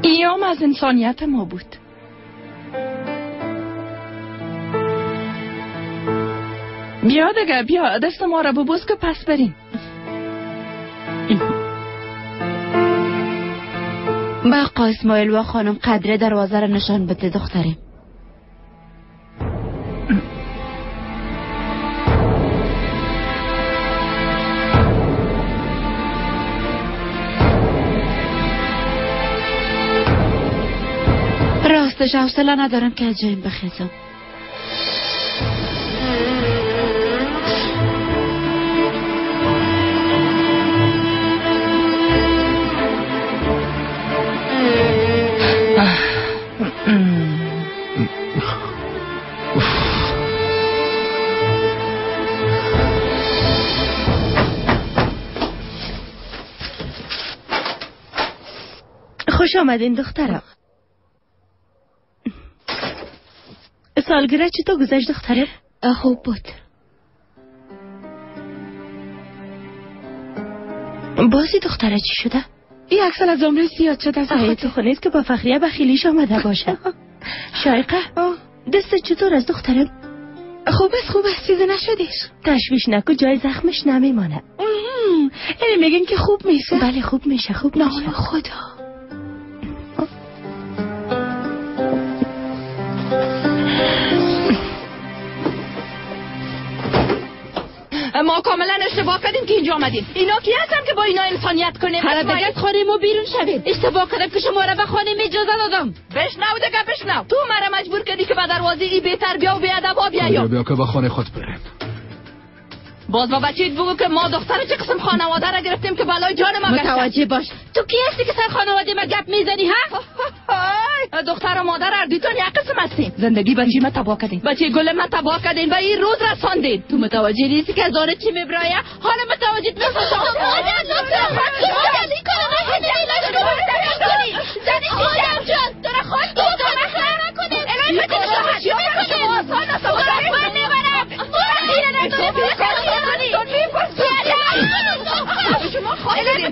ایام از انسانیت ما بود. بیا دیگه، بیا دست ما را ببوس که پس بریم. با آقا اسماعیل و خانم قدره دروازه را نشان بده دختریم. راستش حوصله ندارم که از جایم بخیزم. خوش آمدین دخترم. سالگره چطور گذشت دخترم؟ خوب بود. بازی دختره چی شده؟ یک سال از عمرش زیاد شده. آخه تو خونه است که با فخریه بخیلیش آمده باشه. شایقه دست چطور از دخترم؟ خوب است، خوب است، چیزی نشدیش. تشویش نکن، جای زخمش نمیمانه. یعنی میگن که خوب میشه؟ بله خوب میشه، خوب میشه. خدا. ما کاملا اشتباه کردیم که اینجا آمدیم. اینا کی هستن که با اینا انسانیت کنیم؟ حالا دیگه از خانه ما بیرون شوید. اشتباه کردم که شما را به خانه اجازه دادم. بشنو دیگه، بشنو. تو مرا مجبور کردی که به دروازه ای بهتر بیا و بی‌ادب بیایم. بیا که به خانه خود بریم. باز با بچه‌ت بگو که ما دختر چه قسم خانواده را گرفتیم که بلای جان ما گشت. متوجه باش، تو کی هستی که سر خانواده ما گپ میزنی؟ ها؟ دختر و مادر هر دویتون یک قسم هستیم. زندگی بچه ما تباه کردین، بچه گل ما تباه کردین و این روز رساندین. تو متوجه نیستی که از آن چی میبرایه؟ حالا متوجه نیستی. مادر لطفا مادر این کارو نکنی. مادر جان تو را خود نکنه. الهی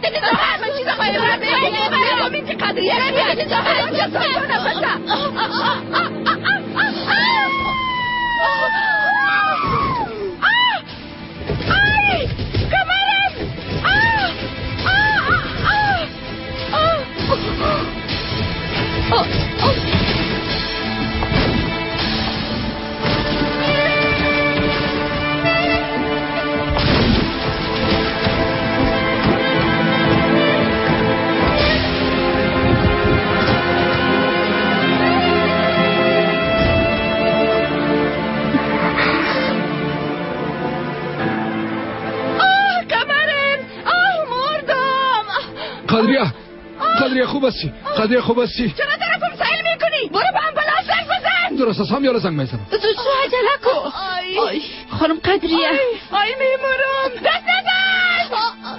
قدریه خوب هستی؟ قدریه خوب هستی؟ چرا طرفم سیل میکنی؟ برو به امبولانس زنگ بزن. درست است، هم یارو زنگ میزنم. زود شو، عجله کن. آی خانم قدریه. آی میمورم، دست نزن.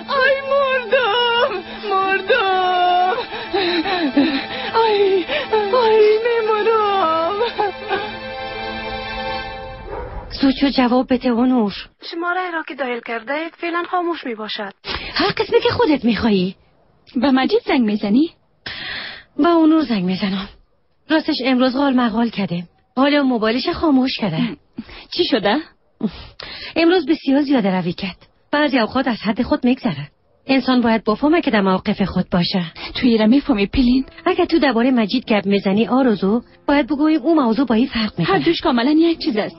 آی مردم، مردم. آی آی میمورم. زود شو جواب بده اونور. شماره را که دایل کرده اید فعلا خاموش میباشد. هر قسمی که خودت میخوایی. به مجید زنگ میزنی؟ با اونور زنگ میزنم. راستش امروز غال مغال کردیم. حالا موبایلش خاموش کرده. چی شده؟ امروز بسیار زیاده روی کرد. بعضی اوقات از حد خود میگذره. انسان باید بفهمه که در موقف خود باشه. تو ایره میفهمی پلین؟ اگر تو درباره مجید گپ میزنی آرزو، باید بگوییم او موضوع با این فرق میکنه. هر دوش کاملا یک چیز است.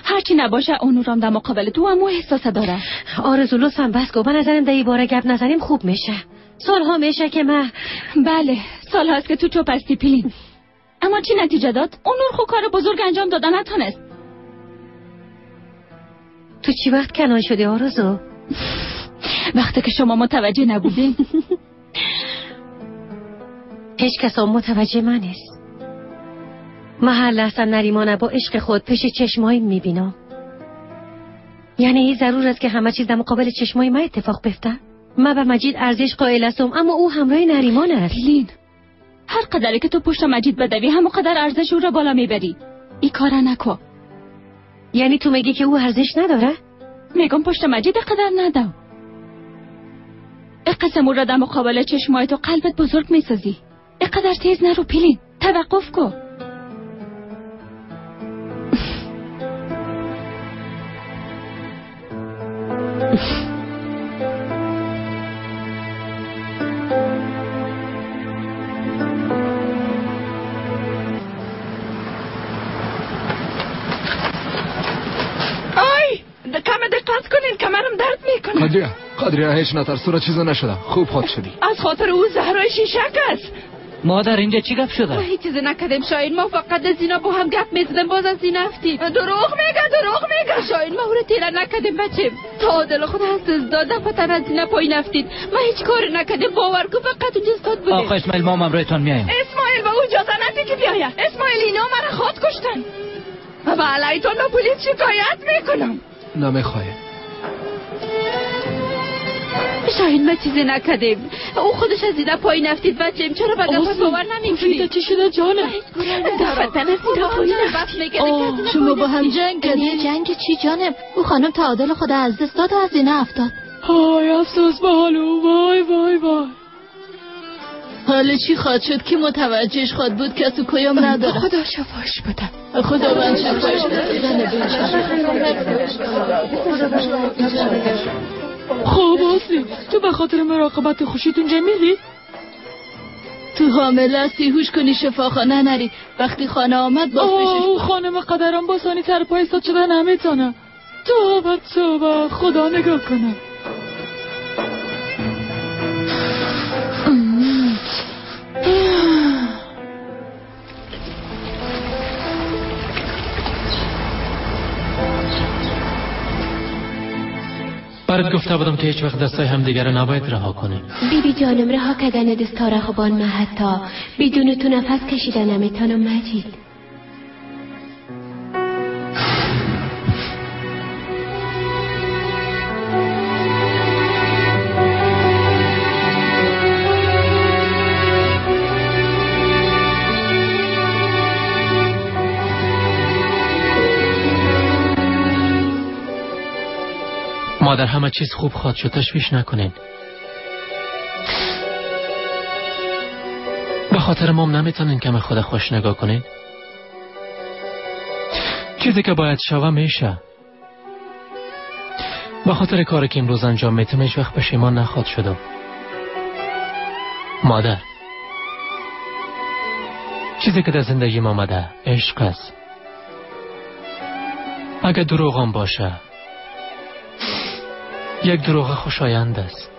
هرچی نباشه اونورام در مقابل تو هم احساس داره. آرزو لطفا بس کن. به نظرم در این باره گپ نزنیم خوب میشه. سالها میشه که من بله سال هاست که تو چوب هستی پلین. اما چی نتیجه داد؟ اونور خو کار بزرگ انجام دادن نتونست. تو چی وقت کنان شدی آرزو؟ وقتی که شما متوجه نبودین. هیچ کس متوجه من نیست. من هر لحظه نریمانه با عشق خود پیش چشمایم میبینم. یعنی این ضرور است که همه چیز در مقابل چشمای من اتفاق بیفته؟ من به مجید ارزش قائل هستم، اما او همراه نریمان است. پلین، هر قدری که تو پشت مجید بدوی همون قدر ارزش او را بالا میبری. این کارا نکن. یعنی تو میگی که او ارزش نداره؟ میگم پشت مجید قدر ندو. قسم او را در مقابل چشمای تو قلبت بزرگ میسازی. اینقدر تیز نرو پلین، توقف کن. میکنه. قدریه هیچ نترس، تو را چیزی نشده، خوب خود شدی. از خاطر او زهرای شیشک است. مادر اینجا چی گپ شده؟ ما هیچ چیزی نکردیم شاهین، ما فقط از اینا با هم گپ میزدیم، باز از این افتید. دروغ میگه شاهین، ما او رو تیره نکردیم بچه. تا دل خود از دست داد پتن از اینا پایین افتید. ما هیچ کاری نکردیم، باور کن، فقط اونجا استاد بودیم. آقا اسماعیل ما هم رویتان میایم. اسماعیل به او اجازه ندی که بیاید. اسماعیل اینا مرا خود کشتن و به علیتون به پلیس شکایت میکنم. نمیخوایم شاهین، ما چیزی نکردیم، او خودش از دیده پایین افتید بچه‌م. چرا به گپ باور نمی‌کنی؟ چی شده جانم؟ دفتن از دیده پایین افتید. شما با هم جنگ کردید؟ جنگ چی جانم؟ او خانم تعادل خود از دست داد و از اینه افتاد. های افسوس به حال او، وای وای وای. حالا چی خواهد شد که متوجهش خواهد بود که از او کیام نداره. خدا شفاش بده. خداوند شفاش بده. خب اصلی تو به خاطر مراقبت خوشیت اونجا میری؟ تو حامله هستی، هوش کنی شفاخانه نری. وقتی خانه آمد باز پیشش. او خانم قدرم با سانی سر پای ایستاد شده نمیتونه. توبه توبه، خدا نگاه کنه. برات گفته بودم که هیچ وقت دستای همدیگه رو نباید رها کنیم. بیبی جانم، رها کردن دستا رهبان من حتی بدون تو نفس کشیدن نمیتونم مجید. مادر همه چیز خوب خواهد شد، تشویش نکنین. به خاطر مام نمیتونین که خود خوش نگاه کنین. چیزی که باید شوه میشه. به خاطر کاری که امروز انجام میتم هیچ وقت پشیمان نخواد شدم. مادر، چیزی که در زندگیم آمده عشق است. اگه دروغم باشه، یک دروغ خوشایند است.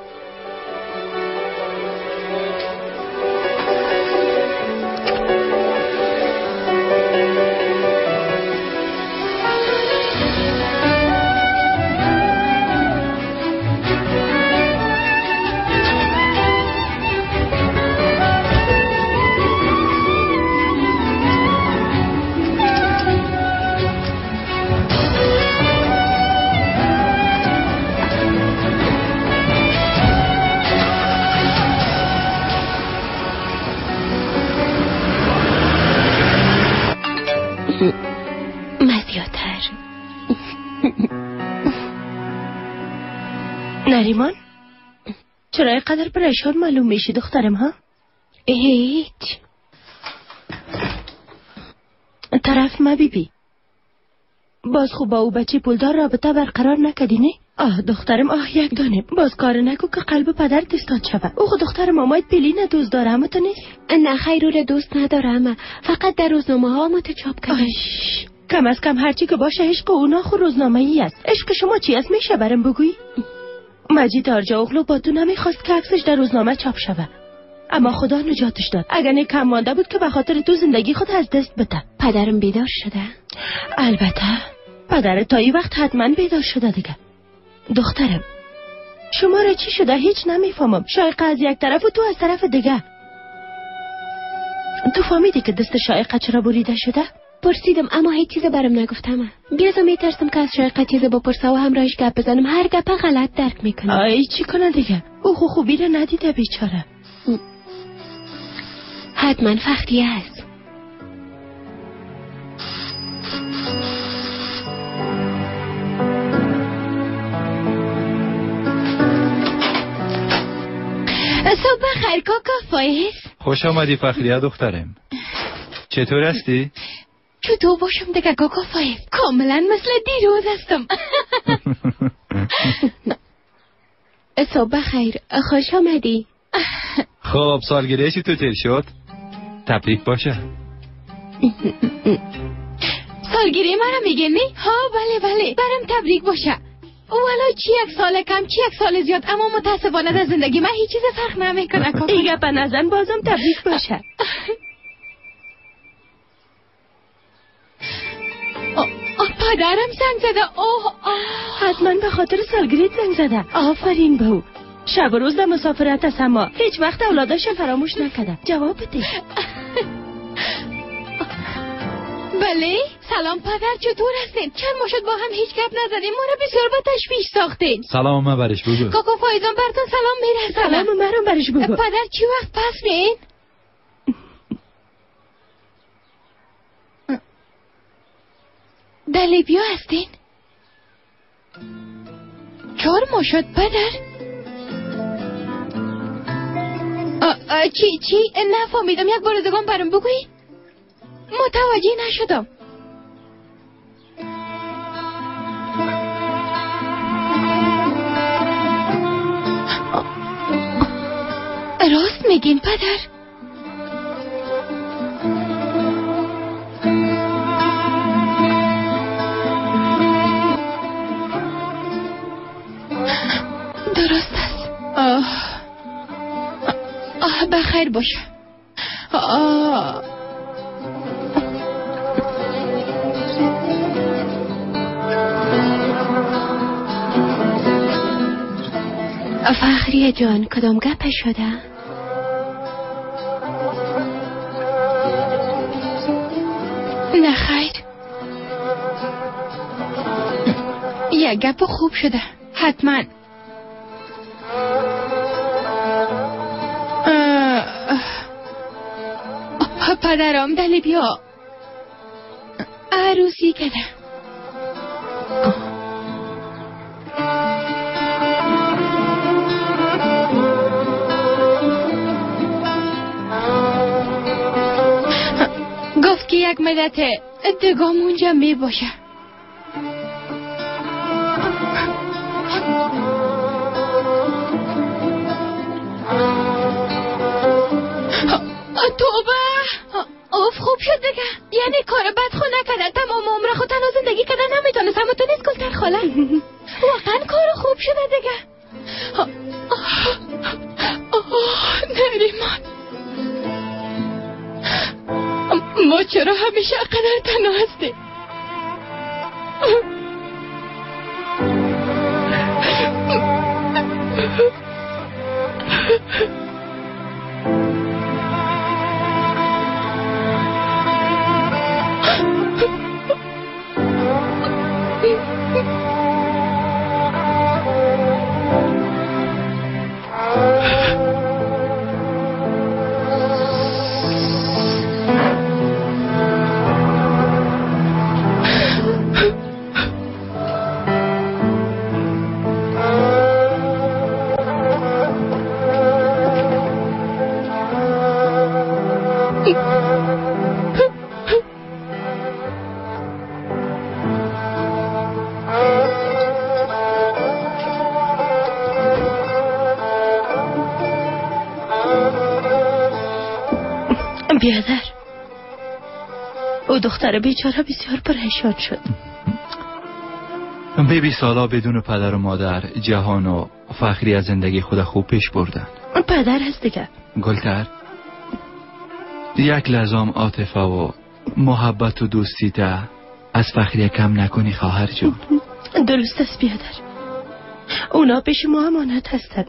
نریمان، چرا اینقدر پریشان معلوم میشی دخترم ها؟ هیچ. طرف ما بیبی باز خوب با او بچه پولدار رابطه برقرار نکردی نه؟ آه دخترم، آه یک دانه باز کار نکو که قلب پدر دستات شوه. او خود دختر مامایت پیلین دوست داره اما تو نیست؟ نه خیر، او را دوست نداره، فقط در روزنامه ها ما تو چاپ کرده. کم از کم هرچی که باشه عشق اونا خود روزنامه ای است. عشق شما چی است میشه برم بگویی؟ مجید آرجا اغلو با تو نمیخواست که عکسش در روزنامه چاپ شوه، اما خدا نجاتش داد. اگر نه کم مانده بود که به خاطر تو زندگی خود از دست بده. پدرم بیدار شده؟ البته پدر تا این وقت حتما بیدار شده دیگه. دخترم شما را چی شده؟ هیچ نمیفهمم. شایقه از یک طرف و تو از طرف دیگه. تو فهمیدی که دست شایقه چرا بریده شده؟ پرسیدم اما هیچ چیز برام نگفتم. بیازم میترسم که از شایقه چیز بپرسه و همراهش گپ بزنم، هر گپ غلط درک میکنه. آی چی کنه دیگه؟ او خوبی را ندیده بیچاره. حتما فخریه است. صبح بخیر کاکا فایز. خوش آمدی فخریه دخترم. چطور هستی؟ چطور باشم دیگه کاکا فایز؟ کاملا مثل دیروز هستم. صبح بخیر، خوش آمدی. خب سالگیری چطور تیر شد؟ تبریک باشه. سالگیری مرا میگه نی؟ ها بله بله، برام تبریک باشه. والا چی یک سال کم چی یک سال زیاد، اما متاسفانه در زندگی من هیچ چیز فرق نمیکنه کاکا. ای گپ نزن، بازم تبریک باشه. پدرم زنگ زده. اوه حتما به خاطر سالگریت زنگ زده. آفرین به او، شب و روز در مسافرت است اما هیچ وقت اولاداش فراموش نکرده. جواب بده. بله سلام پدر، چطور هستین؟ چند ماه شد با هم هیچ گپ نزدیم، ما را بسیار با تشویش ساختین. سلام من برش بگو. کاکا فایزان براتون سلام میرسانم. سلام مرام برش بگو. پدر چی وقت پس میین؟ در لیبیا هستین؟ 4 ماه شد پدر. چی؟ نفهمیدم، یک بار دیگه برام بگویی. متوجه نشدم. راست میگین پدر؟ درست است. آه بخیر باشه. آه فخریه جان، کدام گپ شده؟ نه خیر، یک گپ خوب شده حتما. پدرم در لیبیا عروسی کرده. گفت که یک مدت دگام اونجا می باشه. توبه، اوف خوب شد دیگه. یعنی کار بد خو نکرده، تمام عمر خود تنها زندگی کرده نمیتونست، اما تو نیست گلتر خاله. واقعا کار خوب شده دیگه. نریمان، ما چرا همیشه قدر تنها هستیم؟ بیادر، او دختر بیچاره بسیار پریشان شد. بیبی سالا بدون پدر و مادر جهان و فخری از زندگی خود خوب پیش بردن. پدر هست دیگه. گلتر، یک لحظه عاطفه و محبت و دوستی تا از فخری کم نکنی خواهر جون. درست است بیادر، اونا پیش ما امانت هستند.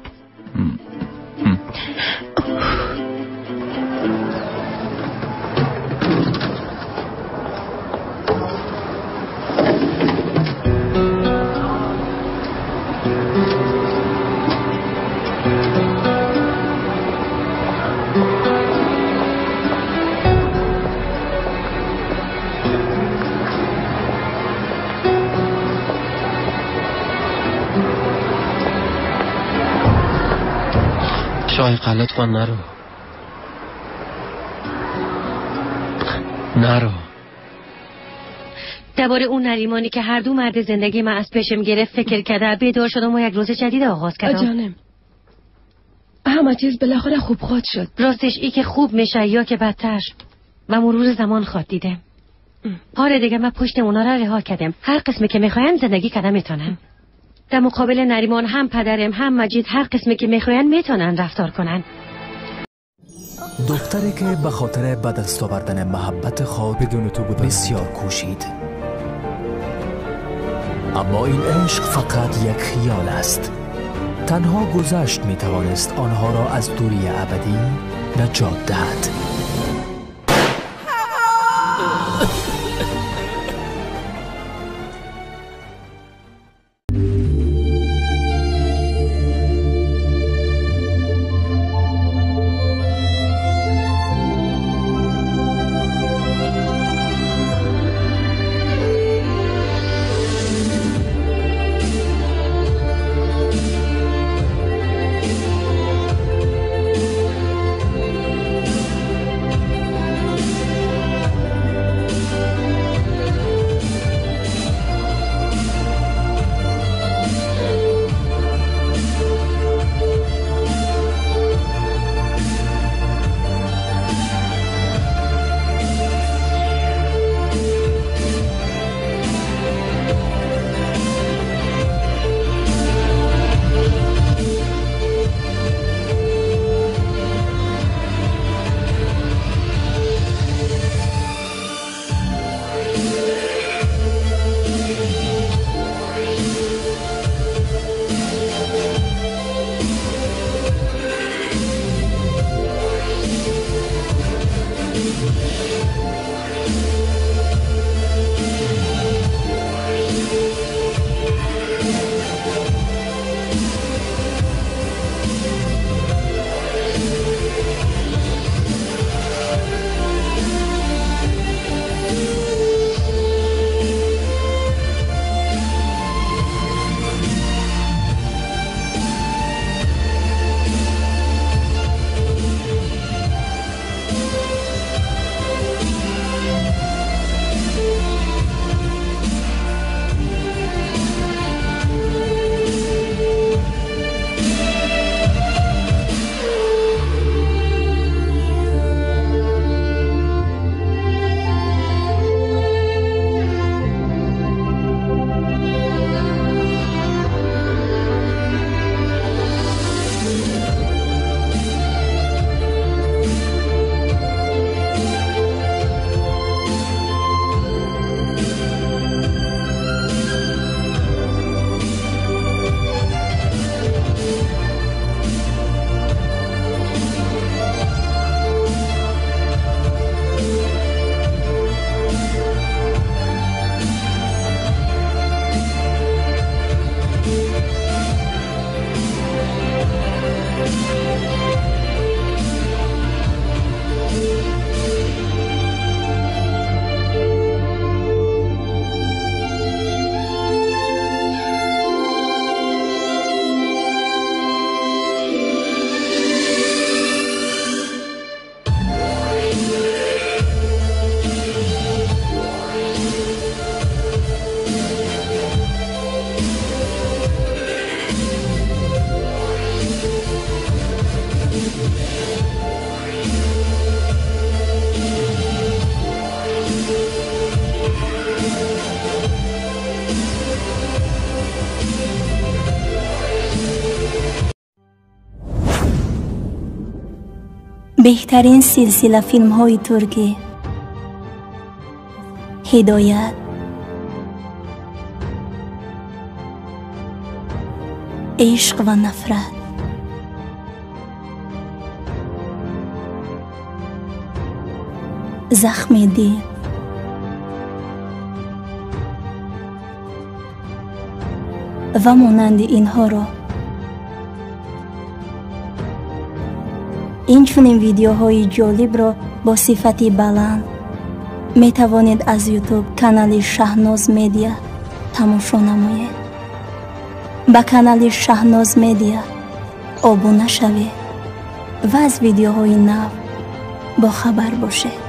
شایقه لطفا نرو، نرو. درباره اون نریمانی که هر دو مرد زندگی من از پیشم گرفت فکر کرده بیدار شدم و یک روز جدید آغاز کردم. جانم، همه چیز بالاخره خوب خواهد شد. راستش ای که خوب میشه یا که بدتر و مرور زمان خواد دیده. آره دیگه، من پشت اونا را رها کردم. هر قسمی که میخواین زندگی کردم میتونم. در مقابل نریمان هم پدرم هم مجید هر قسمی که میخواین میتونن رفتار کنن. دختری که به خاطر به دست آوردن محبت خود بدون تو بودن بسیار کوشید، اما این عشق فقط یک خیال است. تنها گذشت می توانست آنها را از دوری ابدی نجات دهد. بهترین سلسله فیلم های ترکی، هدایت، عشق و نفرت، زخم دل، و مانند اینها را. این چنین ویدیوهای جالب را با صفت بلند می توانید از یوتیوب کانال شهناز مدیا تماشا نمایید. به کانال شهناز مدیا آبونه شوید و از ویدیوهای نو با خبر باشید.